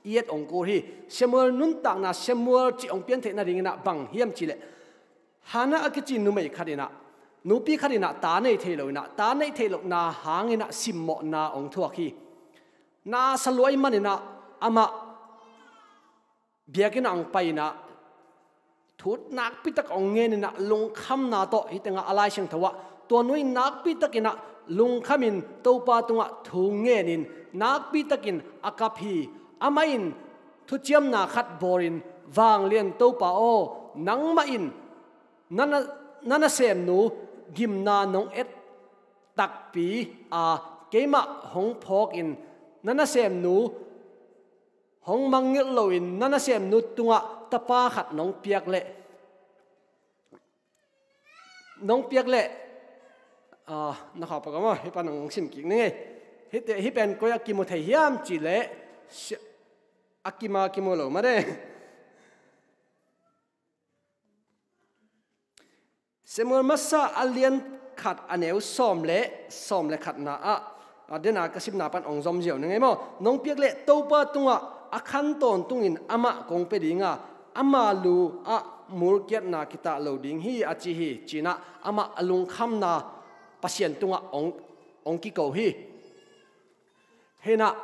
i et hong kul hi. Samuel nuntakna, Samuel cih hong pian theih nading ina bang hiam cih leh, Hannah a kici numei khat ina, nupi khat ina, ta nei thei lo ina, ta nei theih lohna hang ina simmawhna hong thuak hi. Na sa lua ahih man ina, amah biakinn ah hong pai ina, thu nakpi tak hong ngen ina, lungkhamna tawh, hih tengah a Lai Siangtho ah, tua nu in nakpi tak ina lungkham in Topa tungah thu ngen in, nakpi takin a kap hi. Amah in thuciamna khat bawl in, "Vanglian Topa aw, nangmah in na, na, na nasemnu gimna nong et takpi a, keimah hong phawkin na nasemnu hong mangngilh loin na nasemnu tungah tapa khat nong piak leh, nong piak leh, ah, na khauh pak maw, hih pan hong sim kik ning ei. Hih te, hih pen koi a kimu thei hiam cih leh, si-, a kim a kimu lo mah de. Samuel masa a lian khat a neu sawm le, sawm le khatna ah, a dena ka simna pan hong zom ziau ning ei maw. Nong piak leh Topa tungah a khan tawntungin amah kong pia dinga, ama lu ah mulkiatna kitah lo ding hi a ci hi, ci-in ah amah a lungkhamna Pasian tungah hong, hong kiko hi. Hi-in ah,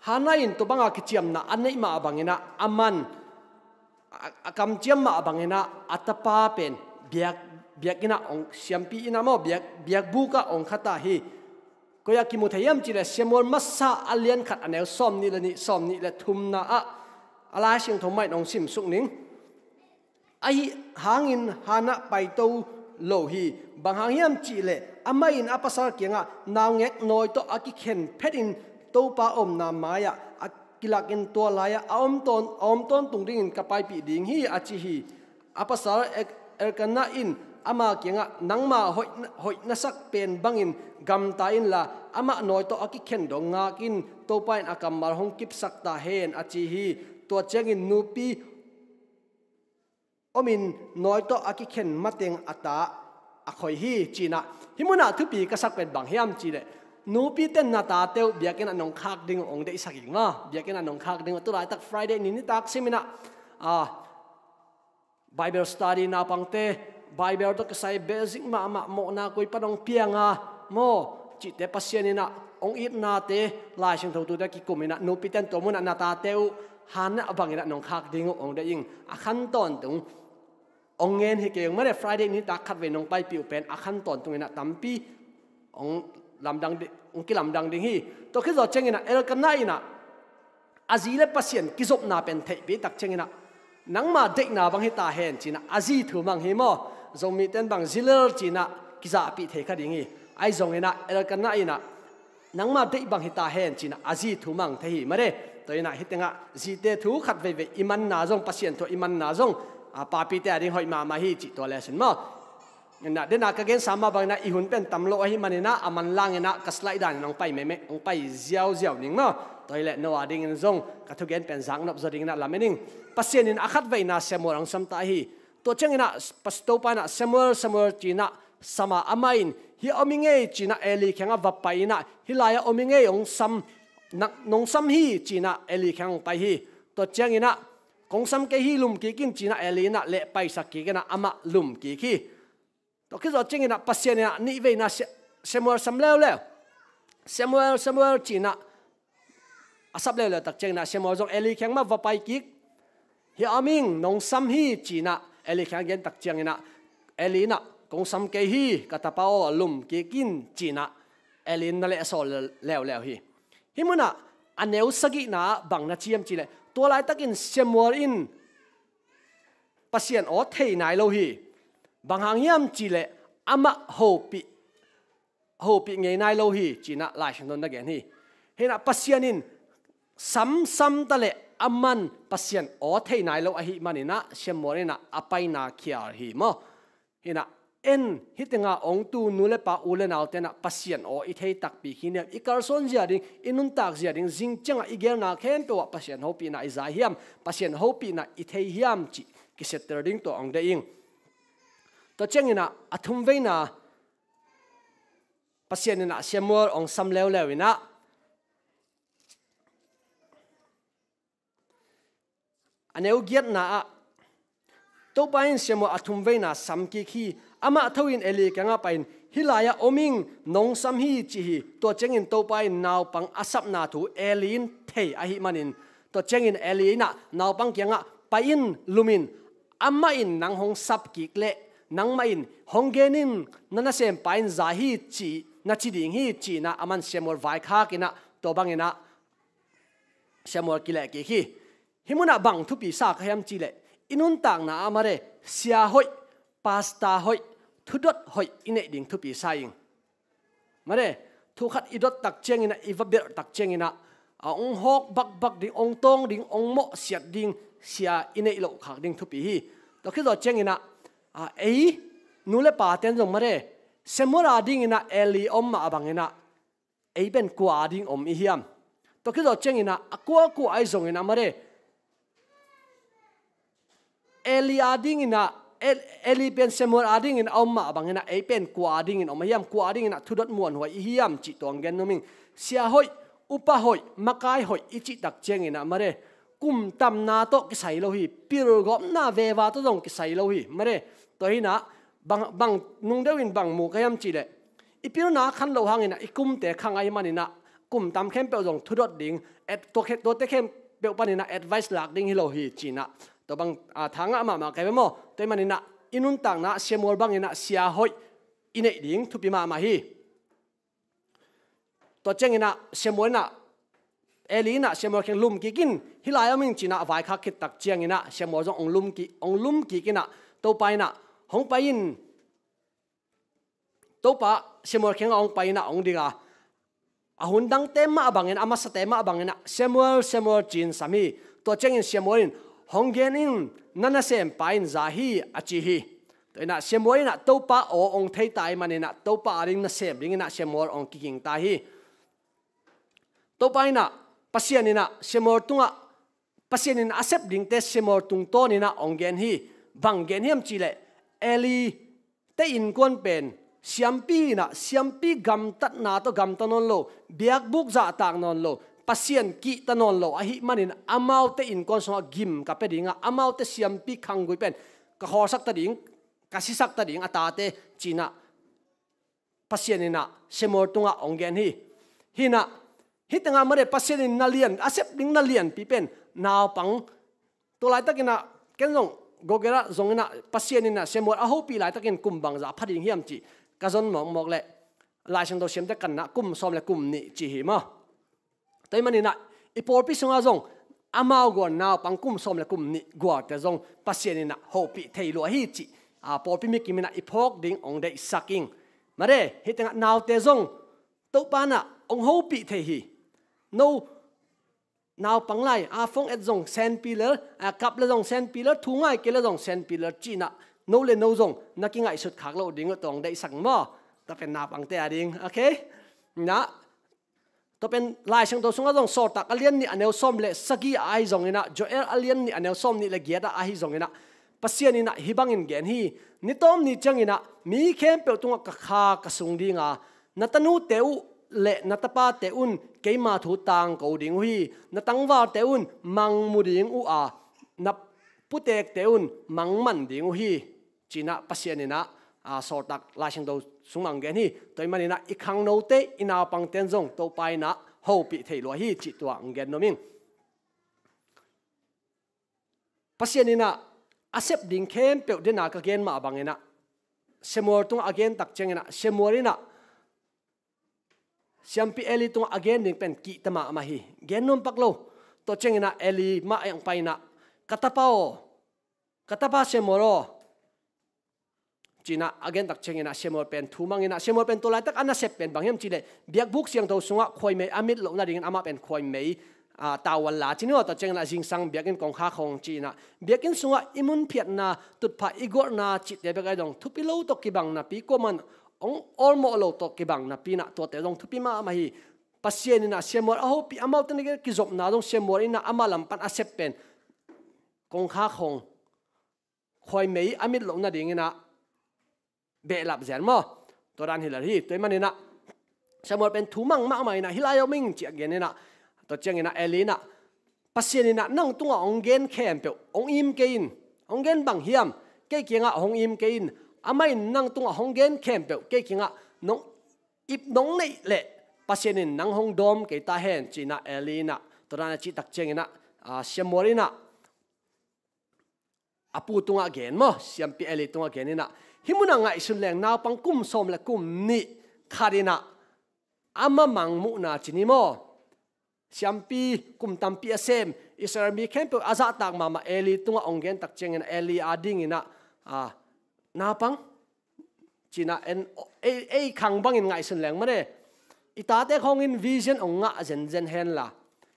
Hannah in tua banga kiciamna a neih mah bangin ah, aman a, a kamciam mah bangin ah, a tapa pen biak, biakinn ah hong, siampi inn ah maw, biak, biakbuk ah hong kha ta hi. Koi ah kimu thei hiam cih leh Samuel masa a lian khat a neu sawm nih le nih, sawm nih le thumna ah, a Lai Siangtho mah in hong simsuk ning. Ahi hangin Hannah paito lo hi. Bang hang hiam cih leh amah in a pasal kiangah naungek nawi tawh a kikhen phetin Topa omna mai-ah a kilakin, tua lai-ah a om tawn, a om tawntung dingin ka paipih ding hi a ci hi. A pasal El-, Elkanah in ama kiangah, nangma hoih, hoih na sak pen bangin gamta inla, amah nawi tawh a kikhen dong ngak in, Topa in a kammal hong kipsak ta hen a ci hi. Tua ciangin nupi omin nawi tawh a kikhen mateng a ta a khoi hi, ci-in ah. Hih munah thupi ka sak pen bang hiam cih leh, nupite in na tate uh biakinn ah nong khak ding uh hong deihsak ing maw. Biakinn ah nong khak ding uh, tu laitak Friday ni nitak simin ah, ah, Bible study, naupangte Bible tawh kisai basic mahmah mawhna koi pan hong piang a maw, cihte Pasian in ah hong itnate, Lai Siangtho tute kikumin ah, nupite in tua munah na tate uh Hannah bangin ah nong khak ding uh hong deih ing. A khan tawntung hong ngen hi kei ung mah de. Friday nitak khatvei nong paipih uh pen a khan tawntungin ah tampi hong lamdang di-, hong kilamdang ding hi. Tua khit zawh ciangin ah Elkanah in ah a zi le Pasian kizopna pen theihpih tak ciangin ah, nangma deihna bang hi ta hen, ci-in ah a zi thu mang hi maw. Zomite in bang zi lel ci-in ah kizahpih thei kha ding hi. Ahi zongin ah Elkanah in ah, nangma deih bang hi ta hen, ci-in ah a zi thu mang thei hi mah de. Tua in ah hih tengah zite thu khat veivei i manna zong, Pasian thu i manna zong, a, papite a ding hoih mahmah hi cih tua le sin maw. In ah, dena ka gensa mah bangin ah i hun pen tam lo ahih manin ah, a manlangin ah ka slide danin hong pai meme, hong pai ziauziau ning maw. Tua hi leh no a dingin zong ka thugen pen zaknop zaw dingin ah lamen ing. Pasian in a khatveina Samuel hong sam ta hi. Tua ciangin ah Pas-, Topa in ah, Samuel, Samuel, ci-in ah sam a, amah in, hiah om ing ei, ci-in ah Eli kiangah va pai in ah, hih lai-ah om ing ei, hong sam, na, nong sam hi, ci-in ah Eli kiangah hong pai hi. Tua ciangin ah, kong sam kei hi, lum kik in, ci-in ah Eli in ah lehpaisak kik in ah amah lum kik hi. Tua khit zawh ciangin ah Pasian in ah nihveina Sa-, Samuel sam leuleu. Samuel, Samuel, ci-in ah a sap leuleu tak ciangin ah Samuel zong Eli kiang mah va pai kik. Hiah om ing, nong sam hi, ci-in ah Eli kiang gen tak ciangin ah Eli in ah, kong sam kei hi, ka tapa aw, lum kik in, ci-in ah Eli in na lehsawl leuleu hi. Hih munah a neu sagihna ah bang na ci hiam cih leh, tua laitakin Samuel in Pasian aw thei nai lo hi. Bang hang hiam cih leh amah hopih, hopih ngei nai lo hi, ci-in ah Lai Siangtho in na gen hi. Hi-in ah Pasian in sam, sam ta leh aman Pasian aw thei nai lo ahih manin ah Samuel in ah a paina khial hi maw. Hi-in ah, en, hih tengah hong tu nu le pa, u le naute in ah Pasian aw i thei takpi khin hiam, i kalsuan zia ding, i nuntak zia ding, zing ciangah i gelna khempeuh ah Pasian hopihna i za hiam, Pasian hopihna i thei hiam cih kisetter ding tua hong deih ing. Tua ciangin ah a thumveina Pasian in ah Samuel hong sam leuleu in ah, a neu giatna ah, Topa in Samuel a thumveina sam kik hi. Amah tho in Eli kiangah pai in, hih lai-ah om ing, nong sam hi, ci hi. Tua ciangin Topa in naupang a sapna thu Eli in thei ahih manin, tua ciangin Eli in ah naupang kiangah, pai in, lum in, amah in nang hong sap kik leh, nangmah in hong gen in, na nasempa in za hi, ci, na ci ding hi, ci-in ah aman Samuel vaikhak in ah, tua bangin ah Samuel kileh kik hi. Hih munah bang thupi sa ka hiam cih leh, i nuntakna ah mare, sia hoih, pastor hoih, thudot hoih i neih ding thupi sa ing. Mare, thu khat i dot tak ciangin ah, i va belh tak ciangin ah, a hong hawk bakbak ding, hong tawng ding, hong mawhsiat ding sia i neih loh khak ding thupi hi. Tua khit zawh ciangin ah, a, ei nu le pate'n zong mare, Samuel a dingin ah Eli om mah bangin ah ei pen kua a ding om i hiam? Tua khit zawh ciangin ah a kuakua ahi zongin ah mare, Eli a dingin ah, El-, Eli pen Samuel a dingin a om mah bangin ah ei pen kua a dingin om i hiam? Kua a dingin ah thudot muanhuai i hiam cih tua hong gen nuam ing. Sia hoih, upa hoih, makai hoih i cih tak ciangin ah mare, kum tamna tawh kisai lo hi, pilgawpna veva tawh zong kisai lo hi mare. Tua hi-in ah bang, bang nung deuh in bang mu ka hiam cih leh, i pilna khan loh hangin ah i kumte khang ahih manin ah kum tam khempeuh zong thudot ding, et, tua khe-, tuate khempeuh panin ah advice lak ding hi lo hi ci-in ah, tua bang, a, tha ngah mahmah ka hi ve maw. Tua ahih manin ah i nuntakna Samuel bangin ah sia hoih i neih ding thupi mahmah hi. Tua ciangin ah Samuel in ah, Eli in ah Samuel kiang lum kik in, hih lai om ing ci-in ah vaikhak khit tak ciangin ah Samuel zong hong lum kik, hong lum kik in ah Topa in ah, hong pai in, Topa Samuel kiangah hong pai in ah hong ding a, a hun dangte mah bangin, a masate mah bangin ah, "Samuel, Samuel," ci-in sam hi. Tua ciangin Samuel in, "Hong gen in, na nasempa in za hi," a ci hi. Tua in ah Samuel in ah Topa aw hong thei ta ahih manin ah Topa a ding nasem dingin ah Samuel hong kiging ta hi. Topa in ah, Pasian in ah Samuel tungah, Pasian in a sep dingte Samuel tungtawn in ah hong gen hi. Bang gen hiam cih leh, Eli te innkuan pen siampi in ah, siampi gamtatna tawh gamta nawn lo, biakbuk zahtak nawn lo, Pasian kihta nawn lo ahih manin amaute innkuan sungah gim ka pia ding a, amaute siampi khanggui pen ka khawlsak ta ding, ka sisak ta ding, a tate ci-in ah Pasian in ah Samuel tungah hong gen hi. Hi-in ah, hih tengah mare Pasian in na lian, a sep ding na lianpi pen naupang. Tua laitakin ah ken zong, Google ah zong in ah, Pasian in ah Samuel a hopih laitakin kum bangzah pha ding hiam cih ka zon mawkmawk leh, Lai Siangtho siamte kan in ah kum sawm le kum nih ci hi maw. Tua ahih manin ah i pawlpi sungah zong amau gual naupang kum sawm le kum nih gualte zong Pasian in ah hopih thei lua hi cih, a, pawlpi mikim in ah i phawk ding hong deihsak ing. Mare, hih tengah naute zong Topa in ah hong hopih thei hi. No naupang lai, a, phone et zong senpi lel, a, kap le zong senpi lel, thu ngai kei le zong senpi lel ci-in ah, no le no zong na kingaihsut khak loh ding uh tawh hong deihsak maw. Tua pen naupangte a ding, okay? Na, tua pen Lai Siangtho sungah zong Sawltak a lian nih a neu sawm le sagih ah ahi zongin ah, Joel a lian nih a neu sawm nih le giat ah ahi zongin ah, Pasian in ah hih bangin gen hi. Ni tawm ni ciangin ah mi khempeuh tungah ka Kha ka sung ding a, na tanute uh le na tapate un keima thu tangko ding uh hi. Na tangvalte un mang mu ding uh a, na putekte un mang man ding uh hi, ci-in ah Pasian in ah, a, Sawltak Lai Siangtho sungah hong gen hi. Tua ahih manin ah i khangnote, i naupangte'n zong Topa in ah hopih thei lua hi cih tua hong gen nuam ing. Pasian in ah a sep ding khempeuh den a ka gen mah bangin ah, Samuel tungah a gen tak ciangin ah, Samuel in ah siampi Eli tungah a gen ding pen kihta mahmah hi. Gen nuam pak lo. Tua ciangin ah Eli mah hong pai in ah, "Ka tapa aw, ka tapa Samuel aw," ci-in ah a gen tak ciangin ah Samuel pen thu mang in ah, Samuel pen tua laitak a nasep pen bang hiam cih leh, biakbuk siangtho sungah khuaimei a mit loh nadingin amah pen khuaimei, a, tawel la ci ni aw. Tua ciangin ah zingsang biakinn kongkhak khawng ci-in ah, biakinn sungah i mun phiatna, tutphah i gualhna cihte bek ahi zong thupi lo tawh kibang napi, kuaman hong awlmawh lo tawh kibang napi in ah, tuate zong thupi mahmah hi. Pasian in ah Samuel a hopih, amaute na kizopna zong Samuel in ah ama lam pan a sep pen kongkhak khawng, khuaimei a mit loh nadingin ah behlap zen maw. Tua dan hi lel hi. Tua ahih manin ah Samuel pen thu mang mahmah in ah, "Hih lai om ing," ci-a gen in ah, tua ciangin ah Eli in ah, "Pasian in ah nang tungah hong gen khempeuh hong im kei in." "Hong gen bang hiam?" "Kei kiangah hong im kei in. Amah in nang tungah hong gen khempeuh kei kiangah nong ip nong neih leh Pasian in nang hong dawm kei ta hen," ci-in ah Eli in ah tua dan a cih tak ciangin ah, a, Samuel in ah a pu tungah gen maw, siampi Eli tungah gen in ah, "Hih munah ngaihsun leng, naupang kum sawm le kum nih khat in ah ama mangmuhna ci ni maw, siampi kum tampi a sem, Israel mi khempeuh a zahtak mahmah Eli tungah hong gen tak ciangin ah Eli a dingin ah, a, naupang," ci-in ah en, ei, ei khang bangin ngaihsun leng mane. I tate khawngin vision hong ngah zenzen henla,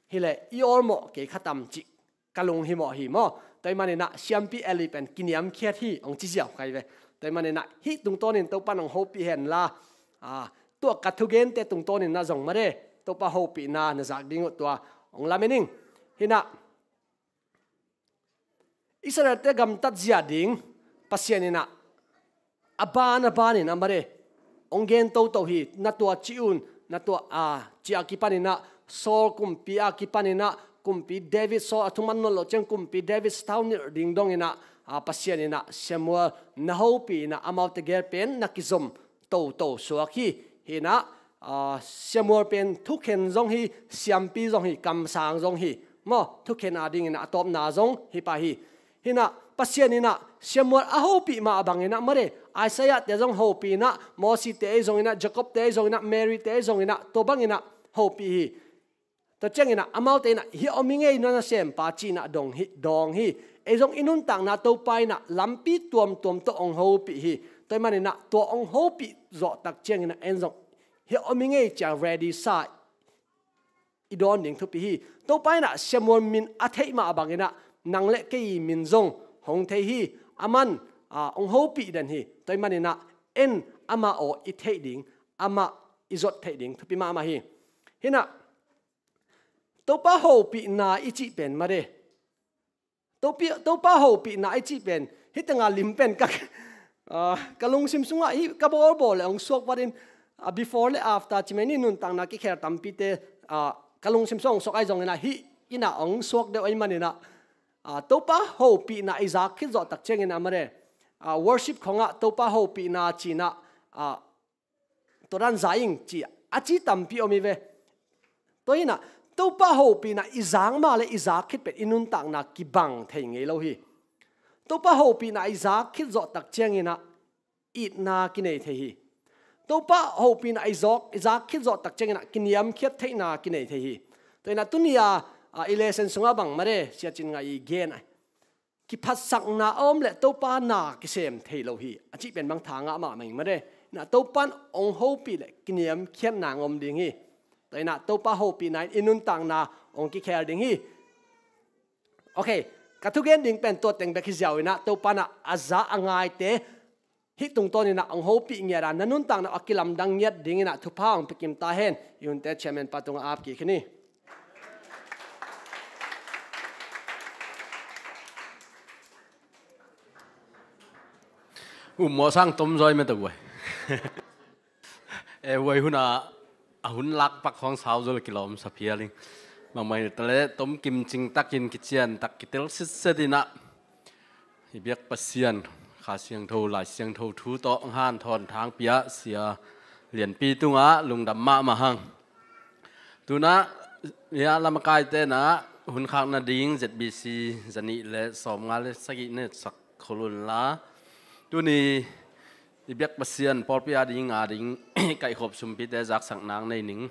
hileh i awlmawh kei khatam cih ka lunghimawh hi maw. Tua ahih maninah siampi Eli pen kiniamkhiat hi hong ci ziau kai ve. Tua ahih maninah hih tungtawnin Topan hong hopih henla, a, tua ka thugente tungtawnin na zong mare, Topa hopihna na zak ding uh tua hong lamen ing. Hinah Israelte gamtat zia ding Pasian inah a ban a banin a mare hong gen toto hi. Na tua ci un, na tua a ci a kipaninah Saul kumpi a kipaninah kumpi David, Saul a thuman nawn loh ciang kumpi David stau nilh ding donginah, a, Pasian inah Samuel na hopih inah amaute gel pen na kizom toto suak hi. Hinah, a, Samuel pen thukhen zong hi, siampi zong hi, kamsang zong hi. Maw, thukhen a dingin a tawpna zong hi pah hi. Hinah Pasian inah Samuel a hopih mah banginah mare, Isaiah te zong hopih inah, Moses te ei zonginah, Jacob te ei zonginah, Mary te ei zonginah, tua banginah hopih hi. Tua cianginah amaute inah hih om hi ngei, na nasempa cinah dong hi, dawng hi. Ei zong i nuntakna Topa inah lampi tuamtuam tawh hong hopih hi. Tua ahih maninah tua hong hopih zawhtak cianginah en zong hih om hi ngei cia ready sa i dawn ding thupi hi. Topa inah Samuel min a theih mah banginah nang le kei min zong hong thei hi. Aman, a, hong hopih den hi. Tua ahih maninah en amah aw i theih ding, amah i zot theih ding thupi mahmah hi. Hinah Topa hopihna i cih pen mare, Topi-, Topa hopihna i cih pen, hih tengah lim pen ka, ah, ka lungsim sungah hih ka bawlbawl le hong suak vatin, ah, before le after ci mai ni, nuntakna kikhel tampite, ah, ka lungsim sungah hong suak ahi zonginah hih inah hong suak deuh ahih maninah, ah, Topa hopihna i zak khit zawhtak cianginah mare, ah, worship khongah Topa hopihna cinah, ah, tua dan za ing ci a ci tampi om hi ve. Tua hinah Topa hopihna i zak mah le i zak khit pen i nuntakna kibang thei ngei lo hi. Topa hopihna i zak khit zawhtak cianginah itna kinei thei hi. Topa hopihna i zawk, i zak khit zawhtak cianginah kiniamkhiat theihna kinei thei hi. Tua hinah tuni-a, a, i lesson sungah bang mare, Sia Cin Ngai i gen a, kiphatsakna a om le Topa na kisem thei lo hi a cih pen bang tha ngah mahmah ing mare. Hinah Topan hong hopih le kiniamkhiatna hong om ding hi. Tua hinah Topa hopihna in i nuntakna hong kikhel ding hi. Ok, ka thugen ding pen tua teng bek hi ziau inah Topa inah a za a ngaite hih tungtawn inah hong hopih ngiat a, na nuntakna a kilamdang ngiat ding inah thupha hong pia kim ta hen. I hunte chairman pa tungah ap kik hi ni. Um mawh sang tom zawi mete guai. E, huai hunah a hun lak pak khawng sau zaw le kilawm sa phial ing. Bangmah hi ta le tom kimcing takin kician tak kitel sitset inah i biak Pasian, Kha Siangtho, Lai Siangtho thu tawh hanthawn thang pia Sia Lianpi tungah lungdam mahmah hang. Tunah, ya, lamakaite na hun khak nading Z B C zanih le sawmnga le sagih ne sak khol unla. Tuni i biak Pasian pawlpi a ding a ding kaihkhop sumpite zaksak nang nei ning.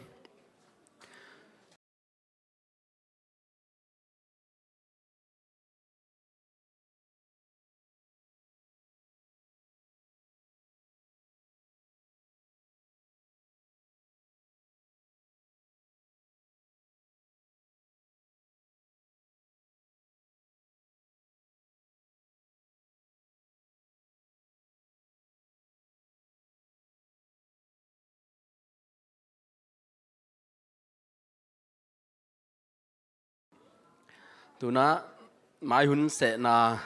Tunah mai hun sehna,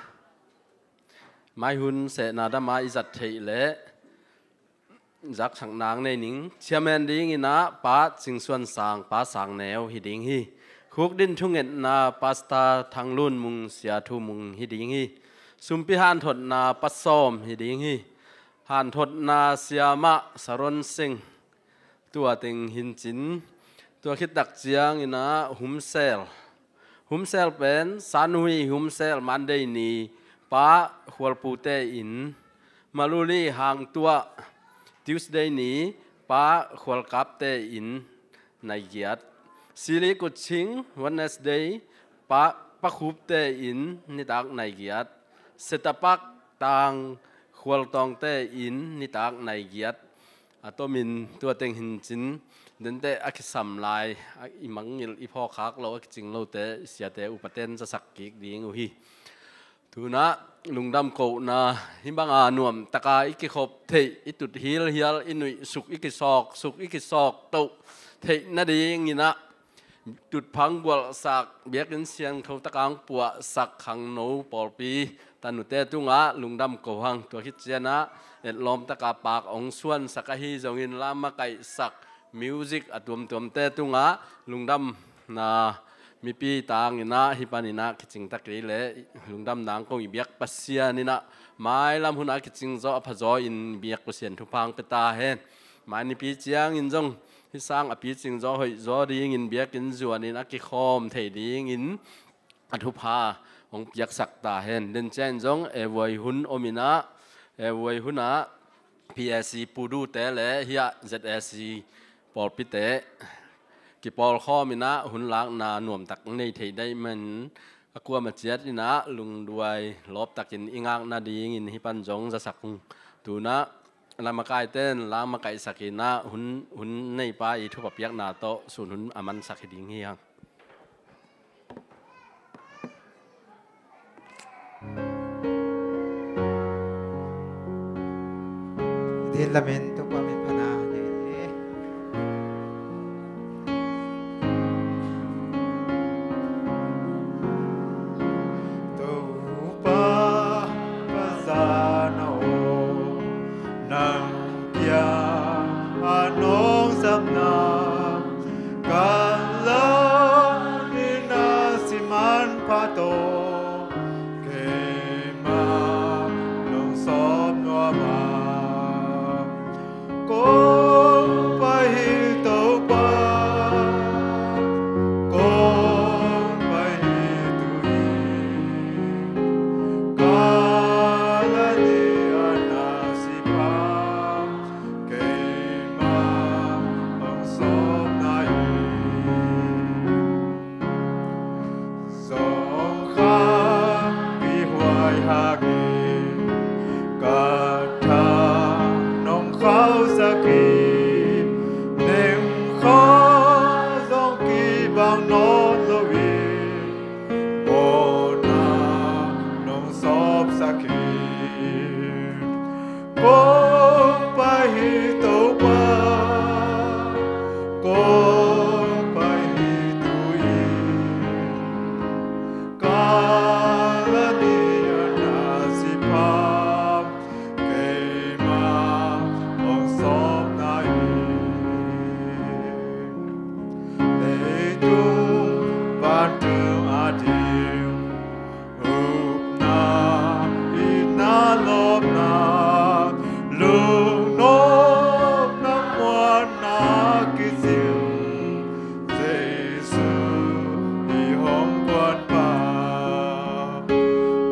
mai hun sehna dama i zat theih leh zaksak nang nei ning. Chairman dingin ah Pa Cing Suan Sang, Pa Sang Neu hi ding hi. Khukdin thungetna Pastor Thang Lun Mung, Sia Thu Mung hi ding hi. Sumpi hanthotna Pa Sawm hi ding hi. Hanthotna Siamah Saron Sing. Tua teng hi cin, tua khit tak ciangin ah humsel. Humsel pen Sanhui humsel Monday ni Pa Khualpute in, Maluli Hangtuah Tuesday ni Pa Khualkapte in nai giat. Sili Kuching Wednesday Pa, Pa Khupte in nitak nai giat. Setapak Tang Khualtawngte in nitak nai giat. A tomin tua teng hi cin, Dente a kisam lai, a i mangngilh i phawkkhak lo, a kicing lote i siate upaten zasak kik ding uh hi. Tuna lungdam kohna hih banga nuamtaka i kikhop theih, i tut hilhial, i nuih suk, i kisawk suk, i kisawk toh theih nadinginah tutphang gualhsak, biakinn siangtho takang puahsak khangno pawlpi tanute tungah lungdam ko hang. Tua khit cianah etlawm taka paak hong suansak ahi zongin, lamakaihsak, music a tuamtuamte tungah lungdamna mipi tanginah hih paninah kicing ta kei leh lungdam nang kong i biak Pasian inah mailam hunah kicing zaw a phazaw in biak Pasian thupha hong pia ta hen. Mai nipi ciangin zong hih sang a picing zaw hoih zaw dingin biakinn zuanin a kikhawm thei dingin a thupha hong piaksak ta hen. Den ciangin zong evuai hun ominah, evuai hunah P A C pudute le hiah Z A C pawlpite kipawlkhawm inah hun lakna nuamtak nei thei daih man a kuama ciat inah lungduai lawptakin i ngak nadingin hih pan zong zasak hung. Tunah lamakaiten lamakaihsak inah hun, hun neipa i thupha piakna tawh sun hun a mansak hi ding hi hang. Din lamin Topa min phatna nei. Topa, ka zana aw, nang kiang a nong sapna ka la ni na si manpha tawh keimah nong sawp nuam a. Kong pai hi Topa, kong pai hi tu-in, ka la ni a na si pha keimah hong sawpna hi. Zong kha kihhuai hangin ka tha nong khauhsak hi. Neng kha zong kibang nawn lo hi. Mawhna nong sawpsak hi. Kong pai hi Topa, kong pai hi tu-in, ka la ni a na si pha keimah hong sawpna hi. Leitung vantung a ding upna, itna, lawpna, lungnopna, muanna kicing Jesu i hong kuanpa.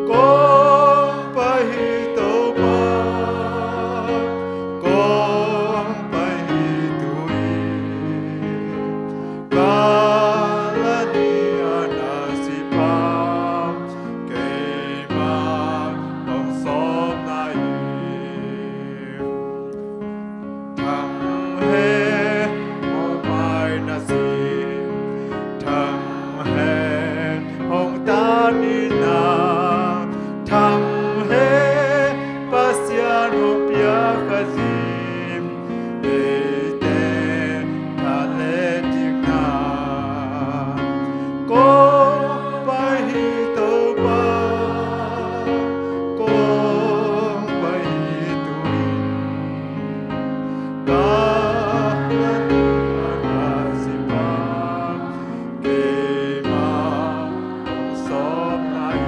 Kong pai hi Topa, kong pai hi tu-in, ka la ni a na si pha keimah hong sawpna hi. Thang hen, hong mai na si, thang hen, hong tan in na, thang hen, Pasian hong piak a zin, eite tha le dikna. Kong pai hi Topa, kong pai hi tu-in, ka la ni a na si pha keimah hong sawpna hi.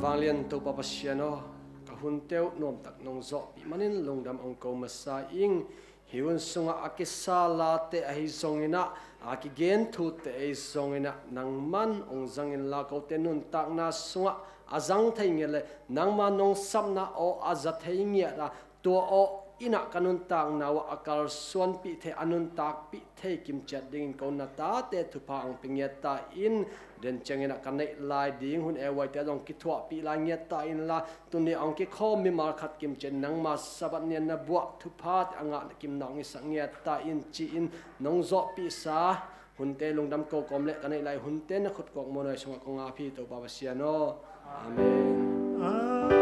Vanglian Topa Pasian aw, ka hunte uh nuamtak nong zawhpih manin lungdam hong ko masa ing. Hih hun sungah a kisa late ahi zonginah, a kigen thute ahi zonginah, nangman hong zang inla, kote nuntakna sungah a zang thei ngiat le nangma nong sapna aw a za thei ngiat a, tua aw inn ah ka nuntakna uh ah a kalsuanpih thei, a nuntakpih thei kimciat dingin ko na tate thupha hong pia ngiat ta in. Den ciangin ah ka neih lai ding hun ehuaite zong kithuahpih lai ngiat ta inla, tuni hong kikhawm mimal khat kimciat nangma Sabbath ni-a na buah thupha a ngah na kimna hong hisak ngiat ta in ci-in nong zawhpihsa hunte lungdam ko kawm le ka neih lai hunte na khut kawk muanhuai sungah kong ap hi Topa Pasian aw. Amen.